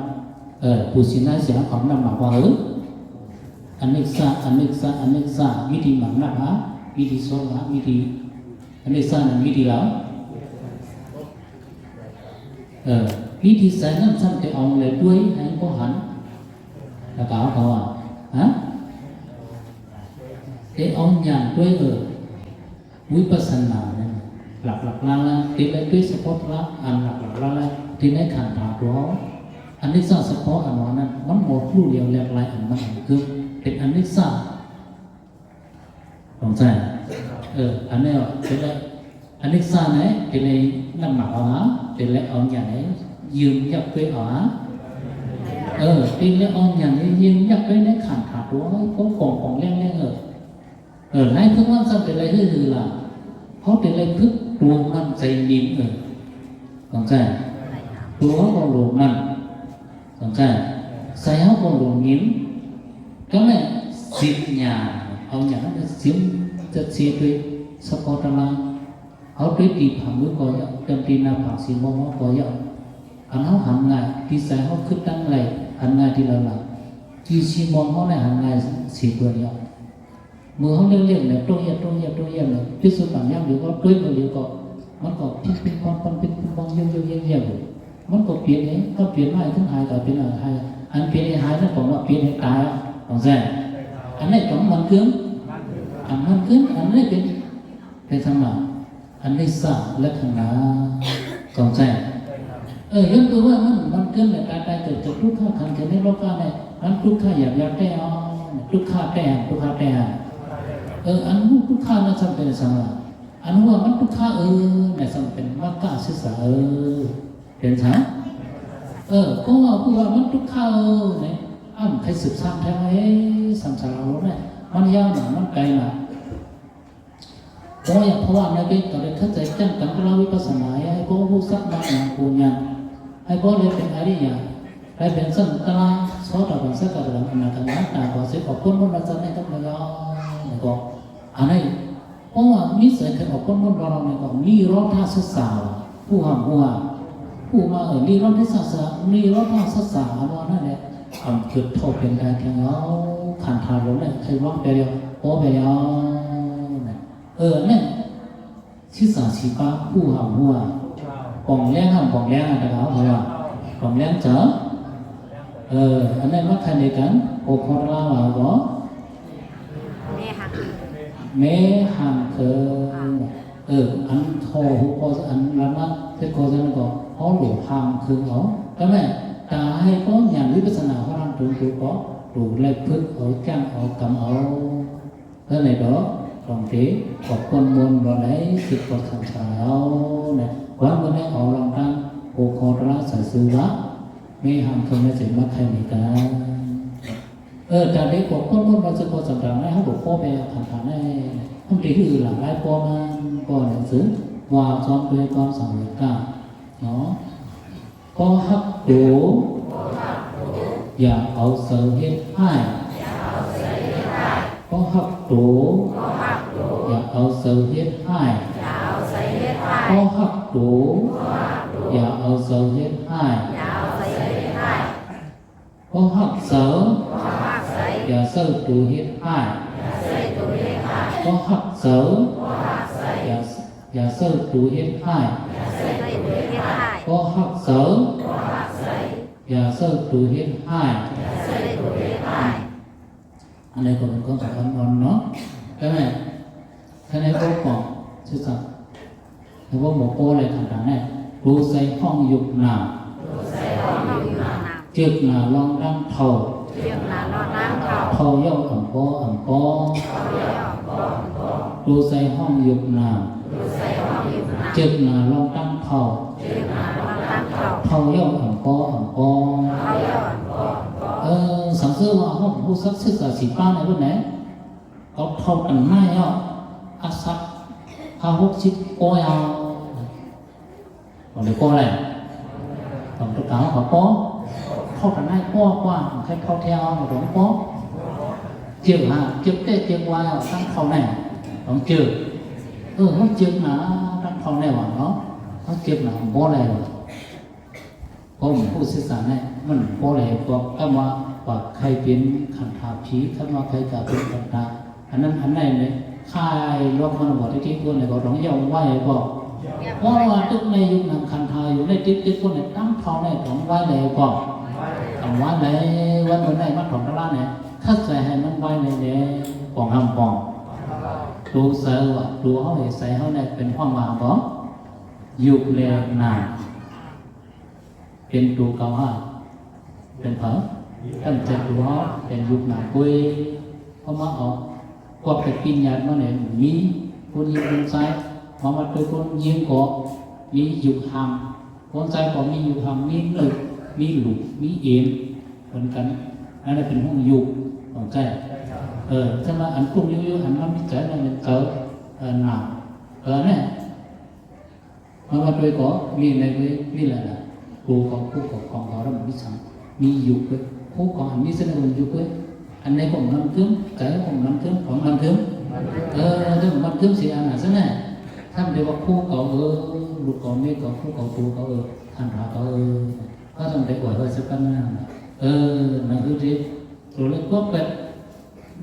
ເອີ ປູຊີນາເສຍເຂົານັບມາວ່າ ເອີ ອະນິດສາ ອະນິດສາ ອະນິດສາ ມີທີ່ມັນນັບຫາ ມີທີ່ສົບຫາ ມີທີ່ ອະນິດສານັ້ນມີທີ່ລາວ ເອີ ວິທີໃຊ້ນັ້ນຊັ້ນ ແຕ່ເອົາແລດ້ວຍໃຫ້ບໍ່ຫັນ ລະກະເອົາເຂົາວ່າ ຮະ ແຕ່ເອົາຫຍັງດ້ວຍ ເອີ ວິປັດສະນານັ້ນ ຫຼັກໆລ້ານໆ ແຕ່ລະດ້ວຍສະເພາະລະ ອັນຫຼັກໆລ້ານໆ ທີ່ໃນຂັນທາຕົວເຮົາ ອະນິດສະສະເພາະອັນວ່ານັ້ນ ມັນບໍ່ຮູ້ລຽວແຫຼກຫຼາຍ ອັນມັນອັນຄື ເປັນອະນິດສະ ຂອງໃຈ ເອີ ອັນນີ້ເປັນແລະ ອະນິດສາແນ່ ເປັນແລະ ນ້ຳໝາກເອົາຫາ ເປັນແລະ ເອົາຫຍັງໃຫ້ຢືມຢາກໄປເອົາຫາ ເອີ ເປັນແລະ ເອົາຫຍັງໃຫ້ຢືມຢາກໄປໃນຂັນທາຕົວ ໂອ້ ກອງໆແລ້ງໆ ເອີ ເອີ ຫຼາຍຄືວ່າຊັ້ນ ເປັນແລະ ຄືລະ ເຮົາເປັນແລະ ຝຶກຕົວມັນໃຈຍິງ ເອີ ຂອງໃຈ ຕົວເຮົາກໍໂລມັນ ໃຈ ໃຈເຮົາກໍຫຼົງຍິນ ກໍແມ່ນສິນຍາ ເອົາຫຍັງມາສິນ ຈະເສຍໂດຍສະເພາະຕະລາງ ເຮົາໂດຍຕີຝ່າມືກໍຢ່າ ຈຳຕີໜ້າຜາກສີມ່ວງເຮົາກໍຢ່າ ອັນເຮົາຫັນງ່າຍ ທີ່ໃຈເຮົາຄິດຕັ້ງໄລ ຫັນງ່າຍທີ່ລະລາ ທີ່ສີມ່ວງເຮົາໄດ້ຫັນງ່າຍເສຍເບິດແລ້ວ. ມືເຮົາເລັກໆແຫຼະ ຕົງຢຽບ ຕົງຢຽບ ຕົງຢຽບແຫຼະ ປິດສຸການຍາມດຽວກໍຕົວເດີວກໍ ມັນກໍພິງພິງພອງພອງ ພິງພິງພອງ ຢຽບໆ ມັນກໍປ່ຽນເອງ ກໍປ່ຽນມາເຖິງຫາຍກໍເປັນອັນຫາຍ ອັນເປັນໃຫ້ຫາຍນັ້ນກໍວ່າປ່ຽນໃຫ້ຕາຍ ເອົາແຊ ອັນນີ້ກໍມັນຄື ອັນມັນຄື ອັນນີ້ເປັນ ເປັນທຳມະ ອະນິດສະລັກຂະນະ ເຂົ້າໃຈ ເອີ ຍ້ອນຄືວ່າມັນ ມັນເກີດແລະຕາຍ ຕາຍເກີດ ເກີດທຸກຂະຂັນ ເກີດໃນໂລກະນີ້ ມັນທຸກຂະຢາກ ຢາກແຕ່ເອົາ ທຸກຂະແຕ່ ທຸກຂະແຕ່ ເອີ ອັນຮູ້ທຸກຂະນັ້ນ ສຳເປັນສັງ ອັນຮູ້ວ່າມັນທຸກຂະ ເອີ ແມ່ນສຳເປັນມັກກະສຶກສາ ເອີ ເປັນສັງ ເອີ ກໍວ່າຮູ້ວ່າມັນທຸກຂະ ເອີ ແມ່ນ ອຳ ໃຜສືບສານແທ້ ເອີ ສັງສາລະໂລກນີ້ ມັນຍາວນາ ມັນໄກນາ ໂອ້ຍ ເພາະວ່າໃນເວກກໍໄດ້ເຂົ້າໃຈແຈ້ງກັນກັບວິປັດສະນາ ໃຫ້ພວກຮູ້ຈັກມັກຫຍັງຜູ້ຫຍັງ ໃຫ້ພວກໄດ້ເປັນອະລິຍະ ໄດ້ເປັນສັນຕະລາ ໂສດາບັນ ສະກະດາບັນ ອະນາຄາມີ ອະນາຄາມີ ກໍຊິອອກພົ້ນມົນລະຈັກໃນກັບເຮົາ ແລ້ວກໍ ອັນນີ້ ເພາະວ່າມີໃສເຄີຍອອກພົ້ນມົນລະຈັກ ແລ້ວກໍນິໂຣທາສັດສາ ຜູ້ຫາຮູ້ ຜູ້ມາ ເອີ ນິໂຣທາສັດສາ ນິໂຣທາສັດສາ ອັນວ່ານັ້ນແຫຼະ ອຳເກີດເທົ່າເປັນໄດ້ແທ້ເຮົາ ຂັນທາລົມແລ້ວ ໃຫ້ວາງໄປແລ້ວ ພໍໄປແລ້ວ ເອີ ແມ່ນ ສິດສາສີຟ້າ ຜູ້ຫາຮູ້ ປ່ອງແລງຫຳ ປ່ອງແລງ ແຕ່ວ່າເຮົາວ່າ ປ່ອງແລງເຈົ້າ ເອີ ອັນນັ້ນມາໄຂໃນກັນ ໂອຄອດລາວາກໍ ແມ່ຮັກ ແມ່ຮັກເຄີ ເອີ ອັນຂໍ້ຫົວຂໍ້ ອັນລະມາເຈັດຂໍ້ນັ້ນກໍ ເຮົາຫຼວງຮ່າງເຄີເອົາ ກໍແມ່ນ ຕາໃຫ້ກໍຍານວິປັດສະນາ ເຮົານຳຕົນຕົວກໍ ດູແລຝຶກເອົາ ຈ້າງເອົາ ກຳເອົາ ເທົ່ານັ້ນດອກ ຕ້ອງເຕ ຂອບຄຸນມົນບໍ່ໄດ້ ສິບກວ່າສັນຊາວນະ ຄວາມບໍ່ໄດ້ເອົາລອງຕັ້ງ ໂອຄອດລາສາຍຊື່ລະ ແມ່ຮັກເຄີແມ່ເສມາໄທມີກາ ເອີ ຕາເດັກຂອບຄຸນມົນບໍ່ ສິບກວ່າສັນຊາວນະ ເຮົາບໍ່ພໍແປເອົາຄຳຖາມໃນ ມັນໄປຄືຫຼາຍໆ ພໍມັນກໍໜັງສື ວ່າຊ້ອມດ້ວຍຄວາມສະຫວຍກາ ເນາະ ພໍຮັກໂຕ ຢ່າເອົາໃຈເຮັດຮ້າຍ ພໍຮັກໂຕ ຢ່າເອົາໃຈເຮັດຮ້າຍ ພໍຮັກໂຕ ຢ່າເອົາໃຈເຮັດຮ້າຍ ພໍຮັກໃຈ ຢ່າໃຈໂຕເຮັດຮ້າຍ ພໍຮັກໃຈ ຢ່າ ຢ່າໃຈໂຕເຮັດຮ້າຍ ພໍຮັກໃຈ ຢ່າໃຈໂຕເຮັດຮ້າຍ ອັນນີ້ກໍເປັນຄວາມສຳຄັນອ່ອນເນາະ ແຕ່ແມ່ນ ຄັນໃຫ້ບໍ່ປ້ອງ ຊື່ສັດ ໃຫ້ບໍ່ໝົດໂປ້ແລະຄັນຕາແນ່ ໂຕໃສ່ຫ້ອງຍຸກນາມ ຈຶ່ກໜ້າລອງດັງເທົ້າ ເທົ້າເຍົາອຳປໍອຳປໍ ເທົ້າເຍົາອຳປໍອຳປໍ ໂຕໃສຮ້ອງຍົກໜ້າ ເຈີກໜ້າລອງຕັ້ງເທົ້າ ເທົ້າແລ້ວອຳປໍອຳປໍ ເອີ ສັງເສຍວ່າເຮົາຮູ້ຈັກສຶກສາສີຟ້າໃນເພິ່ນແຫຼະ ເຂົາເທົ່າກັນໄດ້ແລ້ວ ອາສັກຫ້າຫົກສິບກວ່າ ບໍ່ໄດ້ປໍແລ້ວ ຕ້ອງຕົວກາງເຂົາປໍ ເທົ່າກັນໄດ້ປໍກວ່າ ໃຄເທົ່າແທ້ເຮົາຕ້ອງປໍ ເຈີກຫາ ເຈີກແຕ່ເຈີກວ່າຕັ້ງເທົ່າແນ່ ຕ້ອງເຈີກ ເອີ ເຮົາເຈີກໜ້າຕັ້ງເທົ່າແນ່ວ່າເນາະ ເຮົາເຈີກໜ້າບໍ່ໄດ້ວ່າ ເພາະມັນຮູ້ສຶກສາແນ່ ມັນບໍ່ໄດ້ບອກຄຳວ່າ ວ່າໃຄເປັນຂັນທາຜີ ຄຳວ່າໃຄກະເປັນຂັນທາ ອັນນັ້ນອັນໃດນີ້ ຄາຍລອກມັນບໍ່ໄດ້ທີ່ຄວນໃຫ້ເຂົາຕ້ອງເຍົາໄວ້ກໍ ເພາະວ່າຕຶກໃນຍຸກນັ້ນຄັນທາຢູ່ໃນຕຶກຕຶກຄົນໃຫ້ຕັ້ງເທົ່າໃນຂອງໄວ້ແລ້ວກໍ ຄຳວ່າໃນວັນເມື່ອໃດມາຖອງຕະລາແນ່ ຄັດໃສ່ໃຫ້ມັນໄວ້ໃນແດ່ປອງຫ້າມປອງ ໂຕໃສວ່າໂຕເຮົາໃຫ້ໃສ່ເຮົາໃນເປັນຄວາມວ່າບໍ່ ຍຸກແລະນາມ ເປັນໂຕເກົ່າຫາ ເປັນເຜາ ຕັ້ງແຕ່ໂຕເຮົາເປັນຍຸກນາກຸຍ ເຮົາມາເອົາຄວາມເປັນປິນຍາດມາໃນມີຜູ້ຍິງຜູ້ຊາຍ ມາມາໂຕຄົນຍິງກໍມີຍຸກຮ່າງ ຄົນຊາຍກໍມີຍຸກຮ່າງ ມີເນີກ ມີລູກ ມີເອນເໝືອນກັນ ອັນນັ້ນເປັນຫ້ອງຍຸກຂອງໃຈ ເອີ ສະນັ້ນອັນກຸ້ງຍຸກຢູ່ອັນນັ້ນມີໃຈນັ້ນເປັນເຕີ ເອີ ນາມ ເອີ ແນ່ ມາວ່າໂຕກໍມີໃນເວີຍ ມີຫຼາຍໆ ໂຕຂອງຄູ່ຂອງຂອງເຮົານຳມີສັງ ມີຍຸກເວີຍ ຄູ່ຂອງອັນມີສະໜະວົງຍຸກເວີຍ ອັນໃດຂອງນຳເຕີມ ໃຈຂອງນຳເຕີມ ຂອງນຳເຕີມ ເອີ ເຖິງນຳເຕີມຊິອັນນັ້ນຊະແນ່ ຖ້າໄດ້ວ່າຄູ່ເກົ່າເອີ ລູກເກົ່າເມຍເກົ່າ ຄູ່ເກົ່າໂຕເກົ່າເອີ ທ່ານພາເກົ່າເອີ ກໍຕ້ອງໄດ້ອວຍໄວ້ຊະກັນນັ້ນ ເອີ ນັ້ນຄືທີ່ ໂຕເລັກພວກແບບ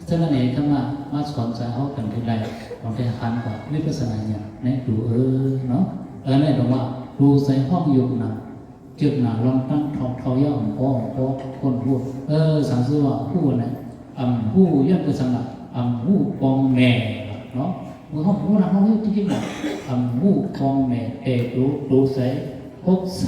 ສະນັ້ນເອງ ທຳມະມາສອນໃຈເຮົາກັນເທື່ອໃດ ຕ້ອງໄດ້ຫັນວ່າວິປັດສະນາຍານໃນໂຕເອີເນາະ ເອີ ໃນຕົງວ່າ ໂຕໃສຮ້ອງຍົກໜ້າ ເຈີກໜ້າລອງຕັ້ງເທົ່າ ເທົ່າເຍົາອຳປໍອຳປໍ ຄົນຮູ້ ເອີ ສັງເສຍວ່າຮູ້ນະ ອຳຮູ້ ຍ້ອນຄືສັງລະ ອຳຮູ້ປອງແມ່ເນາະ ເມື່ອເຮົາຮູ້ນະ ເຮົາຮູ້ຈິງໆນະ ອຳຮູ້ປອງແມ່ ແຕ່ໂຕ ໂຕໃສ ພົກໃສ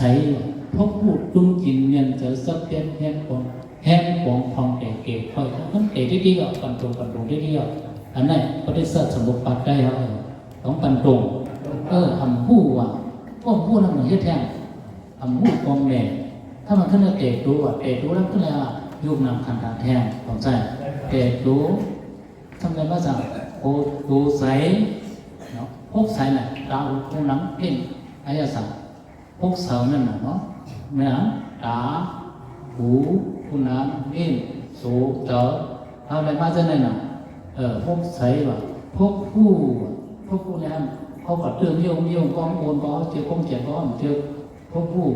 ພົກຮູ້ຕຸງຈິງ ແມ່ນໃຈ ສັບປ່ຽນ ແຮງປອງ ແຮງປອງ ທ່ອງແຕ່ເກຄ່ອຍ ມັນເຕະຕິດໆ ອອກ ປັນຕົງ ປັນຕົງຕິດໆ ອອກ ອັນນັ້ນປະຕິສັດສະໝຸດປາດໄຕເຮົາ ຂອງປັນຕົງ ເອີ ອຳຮູ້ວ່າ ພວກຮູ້ນຳມັນເຮັດແທ້ ອຳຮູ້ປອງແມ່ ຖ້າມັນຂຶ້ນແລ້ວເຕະໂຕວ່າ ເຕະໂຕແລ້ວຂຶ້ນແລ້ວ ຍຸກນາມຂັນທາແທ້ ຂອງໃຈ ເຕະໂຕ ທຳໄມມາສ້າງ ໂອ ໂຕໃສເນາະ ພົກໃສນະ ຕາ ຫູ ໜັງ ເປັນອາຍະສາ ພົກເສົານັ້ນນະເນາະ ແມ່ນຫຍັງ ຕາ ຫູ ຫູໜາ ເປັນ ໂຕ ເຕີ ເຮົາໄດ້ມາຈາກນັ້ນນະ ເອີ ພົກໃສວ່າ ພົກຮູ້ ພົກຮູ້ແນວ ເຮົາກໍຕື່ມໂຍງ ໂຍງກອງໂອນ ກໍເຮົາເຈີກອງແຈນ ກໍເຮົາເຈີກ ພົກຮູ້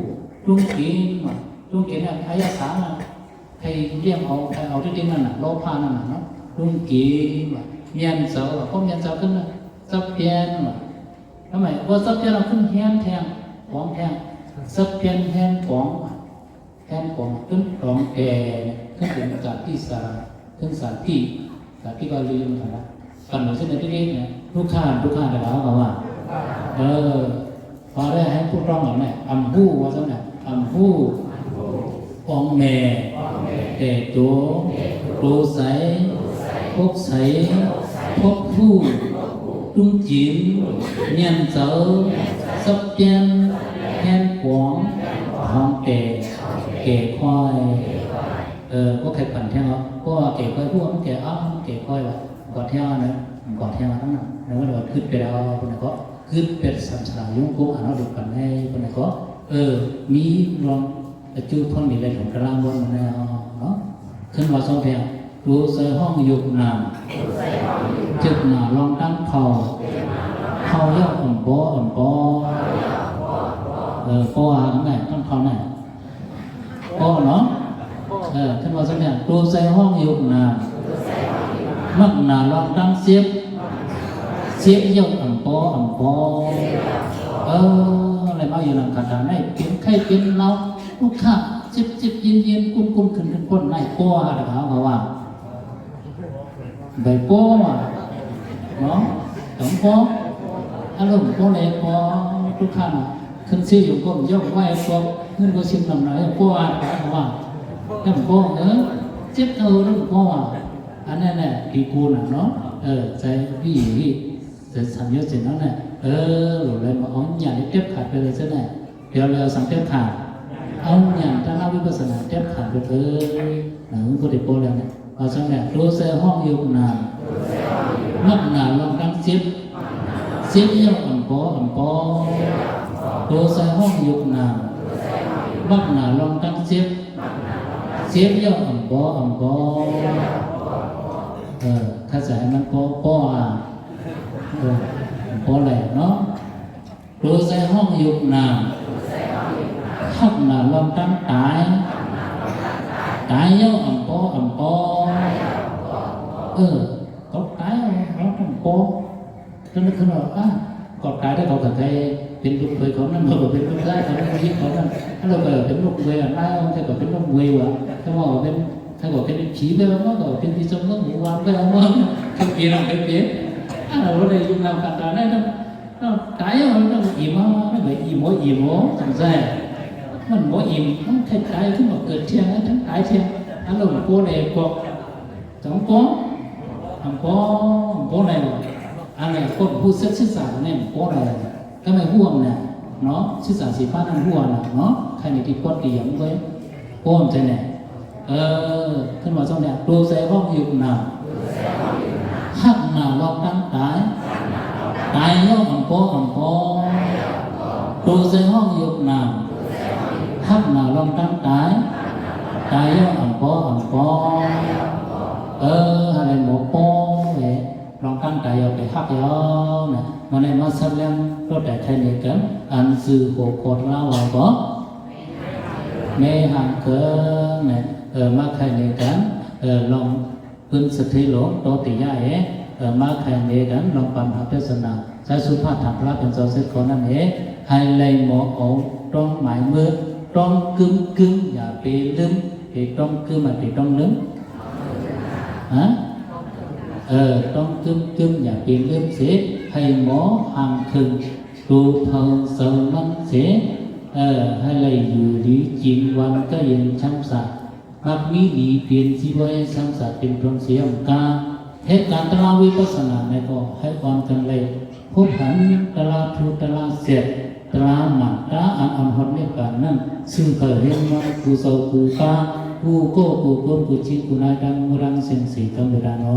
ຕຸງກິນວ່າ ຕຸງກິນນັ້ນ ອາຍະສານະ ໃຫ້ລ້ຽງເອົາ ໃຫ້ເອົາທີ່ດິນນັ້ນນະ ໂລພະນັ້ນນະເນາະ ລຸງກີວ່າ ມຽນເສົາວ່າ ພວກມຽນເສົາຂຶ້ນນະ ສັບປ່ຽນວ່າ ທຳໄມບໍ່ສັບປ່ຽນ ເອົາຂຶ້ນແຮນແທງ ປອງແທງ ສັບປ່ຽນແຮນປອງ ແຮນປອງ ຂຶ້ນຕອງແຕ່ ຂຶ້ນເປັນການທີ່ສາ ຂຶ້ນສາທິ ການທີ່ວ່າລືມຫັ້ນນະ ກັນເອົາເຊັ່ນນັ້ນເດ້ນະ ລູກຄ້າ ລູກຄ້າໄດ້ວ່າ ເອີ ພໍໄດ້ໃຫ້ຜູ້ຕ້ອງເອົາແນ່ ອຳຮູ້ວ່າຊັ້ນນະ ອຳຮູ້ ອອງແມ່ ແຕ່ໂຕ ໂຕໃສ ພົບໃສ ພົບຮູ້ ຕຸງຈິນ ຍຽນເສີ ສັບປ່ຽນ ແຮນປອງ ຂອງແກ່ ແກ່ຄວາຍ ເອີ ບໍ່ໃຄ່ປັ່ນແທງເນາະ ເພາະວ່າແກ່ຄວາຍ ພວກມັນແກ່ ອ້າວ ມັນແກ່ຄວາຍວ່າ ກອດແທງນະ ກອດແທງທັງນັ້ນ ແລ້ວມັນວ່າຄຶດໄປແລ້ວ ເພິ່ນກໍຄຶດໄປສຳສາລາ ຍຸງກົງ ອັນເຮົາດູປັນໃຫ້ ເພິ່ນກໍ ເອີ ມີລອງ ປະຈຸບັນນີ້ແຫຼະ ຂອງກະລາງວັນມາແລ້ວເນາະ ຂຶ້ນວ່າສອງແຖວ ໂຕໃສຮ້ອງຍົກນາມ ຈຶ່ກໜ້າລອງຕັ້ງເຂົ້າ ເຂົ້າແລ້ວອຳປໍອຳປໍ ເອີ ປໍຫາງແມ່ນຕ້ອງເຂົ້າແນ່ ປໍເນາະ ເອີ ຂຶ້ນວ່າສອງແຖວ ໂຕໃສຮ້ອງຍົກນາມ ມັກໜ້າລອງຕັ້ງສິບ ສິບຍົກອຳປໍອຳປໍ ເອີ ແລ້ວມາຢູ່ນຳກັນໄດ້ ເປັນໄຂ້ເປັນເນົາ ທຸກຂະ ເຈັບໆ ເຢັນໆ ກຸ້ມໆ ຂຶ້ນໆ ພົ້ນໄດ້ ປໍຫາກະວ່າ ໄດ້ປໍເນາະ ຕ້ອງປໍ ອາລົມປໍແລປໍ ທຸກຂະ ຂຶ້ນຊິຢູ່ກົ້ມຍົກໄວ້ ພວກເງິນບໍ່ຊິມນຳໜ້າ ປໍຫາກະວ່າ ແລ້ວປໍເອີ ເຈັບເອີ ແລ້ວປໍ ອັນນັ້ນແຫຼະ ດີກູນະເນາະ ເອີ ໃຈດີ ສຳໂຍດເຊັ່ນນັ້ນແຫຼະ. ເອີ ແລ້ວມາເອົາຍານີ້ເດັດຂາດໄປເລີຍຊັ້ນນະ. ດຽວແລ້ວສັງເດັດຂາດ ເອົາຍານຕາລາງວິປັດສະນາເດັດຂາດໄປເລີຍ. ເອີ ບໍ່ໄດ້ປົວແລ້ວນະ. ເອົາຊັ້ນແຫຼະ. ໂຕໃສ່ຫ້ອງຍົກນາມ ມັກໜ້າລອງຕັ້ງສິບ ສິບເຍົາອຳປໍອຳປໍ. ໂຕໃສ່ຫ້ອງຍົກນາມ ມັກໜ້າລອງຕັ້ງສິບ ສິບເຍົາອຳປໍອຳປໍ. ເອີ ຖ້າຈະໃຫ້ມັນປໍ ປໍອາ ເອີ ບໍ່ໄດ້ເນາະ. ໂຕໃສ່ຫ້ອງຍົກນາມ ຮັກໜ້າລອງຕັ້ງຕາຍ ຕາຍເຍົາອຳປໍອຳປໍ. ເອີ ຕົກຕາຍເອົາອຳປໍ. ກໍນຶກຂຶ້ນວ່າ ອາ ກໍຕາຍແລ້ວ ເຂົາກໍໄດ້ເປັນລູກເຂີຍຂອງນັ້ນ ເຂົາກໍເປັນລູກຊາຍຂອງນັ້ນ ລູກຍິງຂອງນັ້ນ ອັນນັ້ນກໍເປັນລູກເຂີຍ ອັນນັ້ນກໍເປັນລູກເຂີຍວ່າ ແຕ່ວ່າເປັນ ໃຜກໍເປັນຜີໄປວ່າ ມັນກໍເປັນທີ່ເຈົ້າເມືອງໝູ່ບ້ານໄປວ່າ ເປັນຜີນັ້ນເປັນຜີ ອັນນັ້ນບໍ່ໄດ້ຢູ່ນຳກັນຕາຍນັ້ນ ຕາຍແລ້ວມັນກໍອີ່ມາ ມັນກໍອີ່ມບໍ່ອີ່ມບໍ່ ຈັ່ງຊັ້ນ ມັນບໍ່ອີ່ມ ມັນໄດ້ຕາຍ ຄືມາເກີດທ່ຽງ ທັງຕາຍທ່ຽງ ອັນນັ້ນບໍ່ໄດ້ພວກ ຈັ່ງປໍ ອຳປໍ ບໍ່ໄດ້ ອັນນັ້ນຄົນຜູ້ສຶກສາແມ່ນບໍ່ໄດ້ ກໍແມ່ນຮ່ວມນະເນາະ ສຶກສາສິບປານນັ້ນຮ່ວມນະເນາະ ໃຄໃນທີ່ປອດທີ່ຫຍັງເວີຍ ໂອ້ ຈັ່ງໃດ ເອີ ຂຶ້ນມາຊ່ອງແດງ ໂຕໃສ່ຫ້ອງຍຸບໜາ ຮັກໜາລອງຕັ້ງຕາຍ ຕາຍຍ້ອນອຳປໍອຳປໍ ໂຕໃສ່ຫ້ອງຍຸບໜາ ຮັກໜາລອງຕັ້ງຕາຍ ຕາຍຍ້ອນອຳປໍອຳປໍ ເອີ ຫັ້ນແຫຼະໝໍ ປໍແຫຼະ ລອງຕັ້ງຕາຍເອົາໄປຮັກເອົານະ ມາໃນມາສະແລງໂຕແຕ່ໄທເນກັນ ອັນຊື່ໂຄໂຄດລາວວ່າກໍ ແມ່ຮ່າງເຄີງນະ ເອີ ມາໄຄເນກັນ ເອີ ລອງປຶ້ນສະເທໂລ ໂຕຕິຍະເອ ເອີ ມາໄຄເນກັນ ລອງປຳຫາເທດສະໜາ ໃຊ້ສຸພາດຖາມພະເປັນເຈົ້າເສັດຂໍນັ້ນເອ ໃຫ້ໄລ່ໝໍເອົາຕ້ອງໝາຍມື ຕ້ອງກຶ້ມກຶ້ມ ຢ່າໄປລືມ ໄປຕ້ອງກຶ້ມ ໄປຕ້ອງລືມ ຮະ ເອີ ຕ້ອງກຶ້ມກຶ້ມ ຢ່າໄປລືມເສ ໃຫ້ໝໍຫ່າງເຄີງ ໂຕເຖົ້າເຊົາມັນເສ ເອີ ໃຫ້ໄດ້ຢູ່ດີກິນຫວານກະເຢັນຊ້ຳຊາ ມັກມີດີປ່ຽນຊີວິດຊ້ຳຊາເປັນຕົນສຽງກາ ເຮັດການຕະລາງວິປັດສະນາແລ້ວກໍໃຫ້ອ່ອນກັນໄດ້ພົບຫັນຕະລາງທຸກຕະລາງເສດ ຕະລາງມັນຕາອັນອັນຮອດນິບພານນັ້ນ ຊື່ເຂົາເຫັນມັນກູເຊົາກູປາ ກູໂກກູກົນກູຈິງກູນາຍ ດັ່ງໝູ່ດັ່ງເສັງເສກຳເນີດດານອ.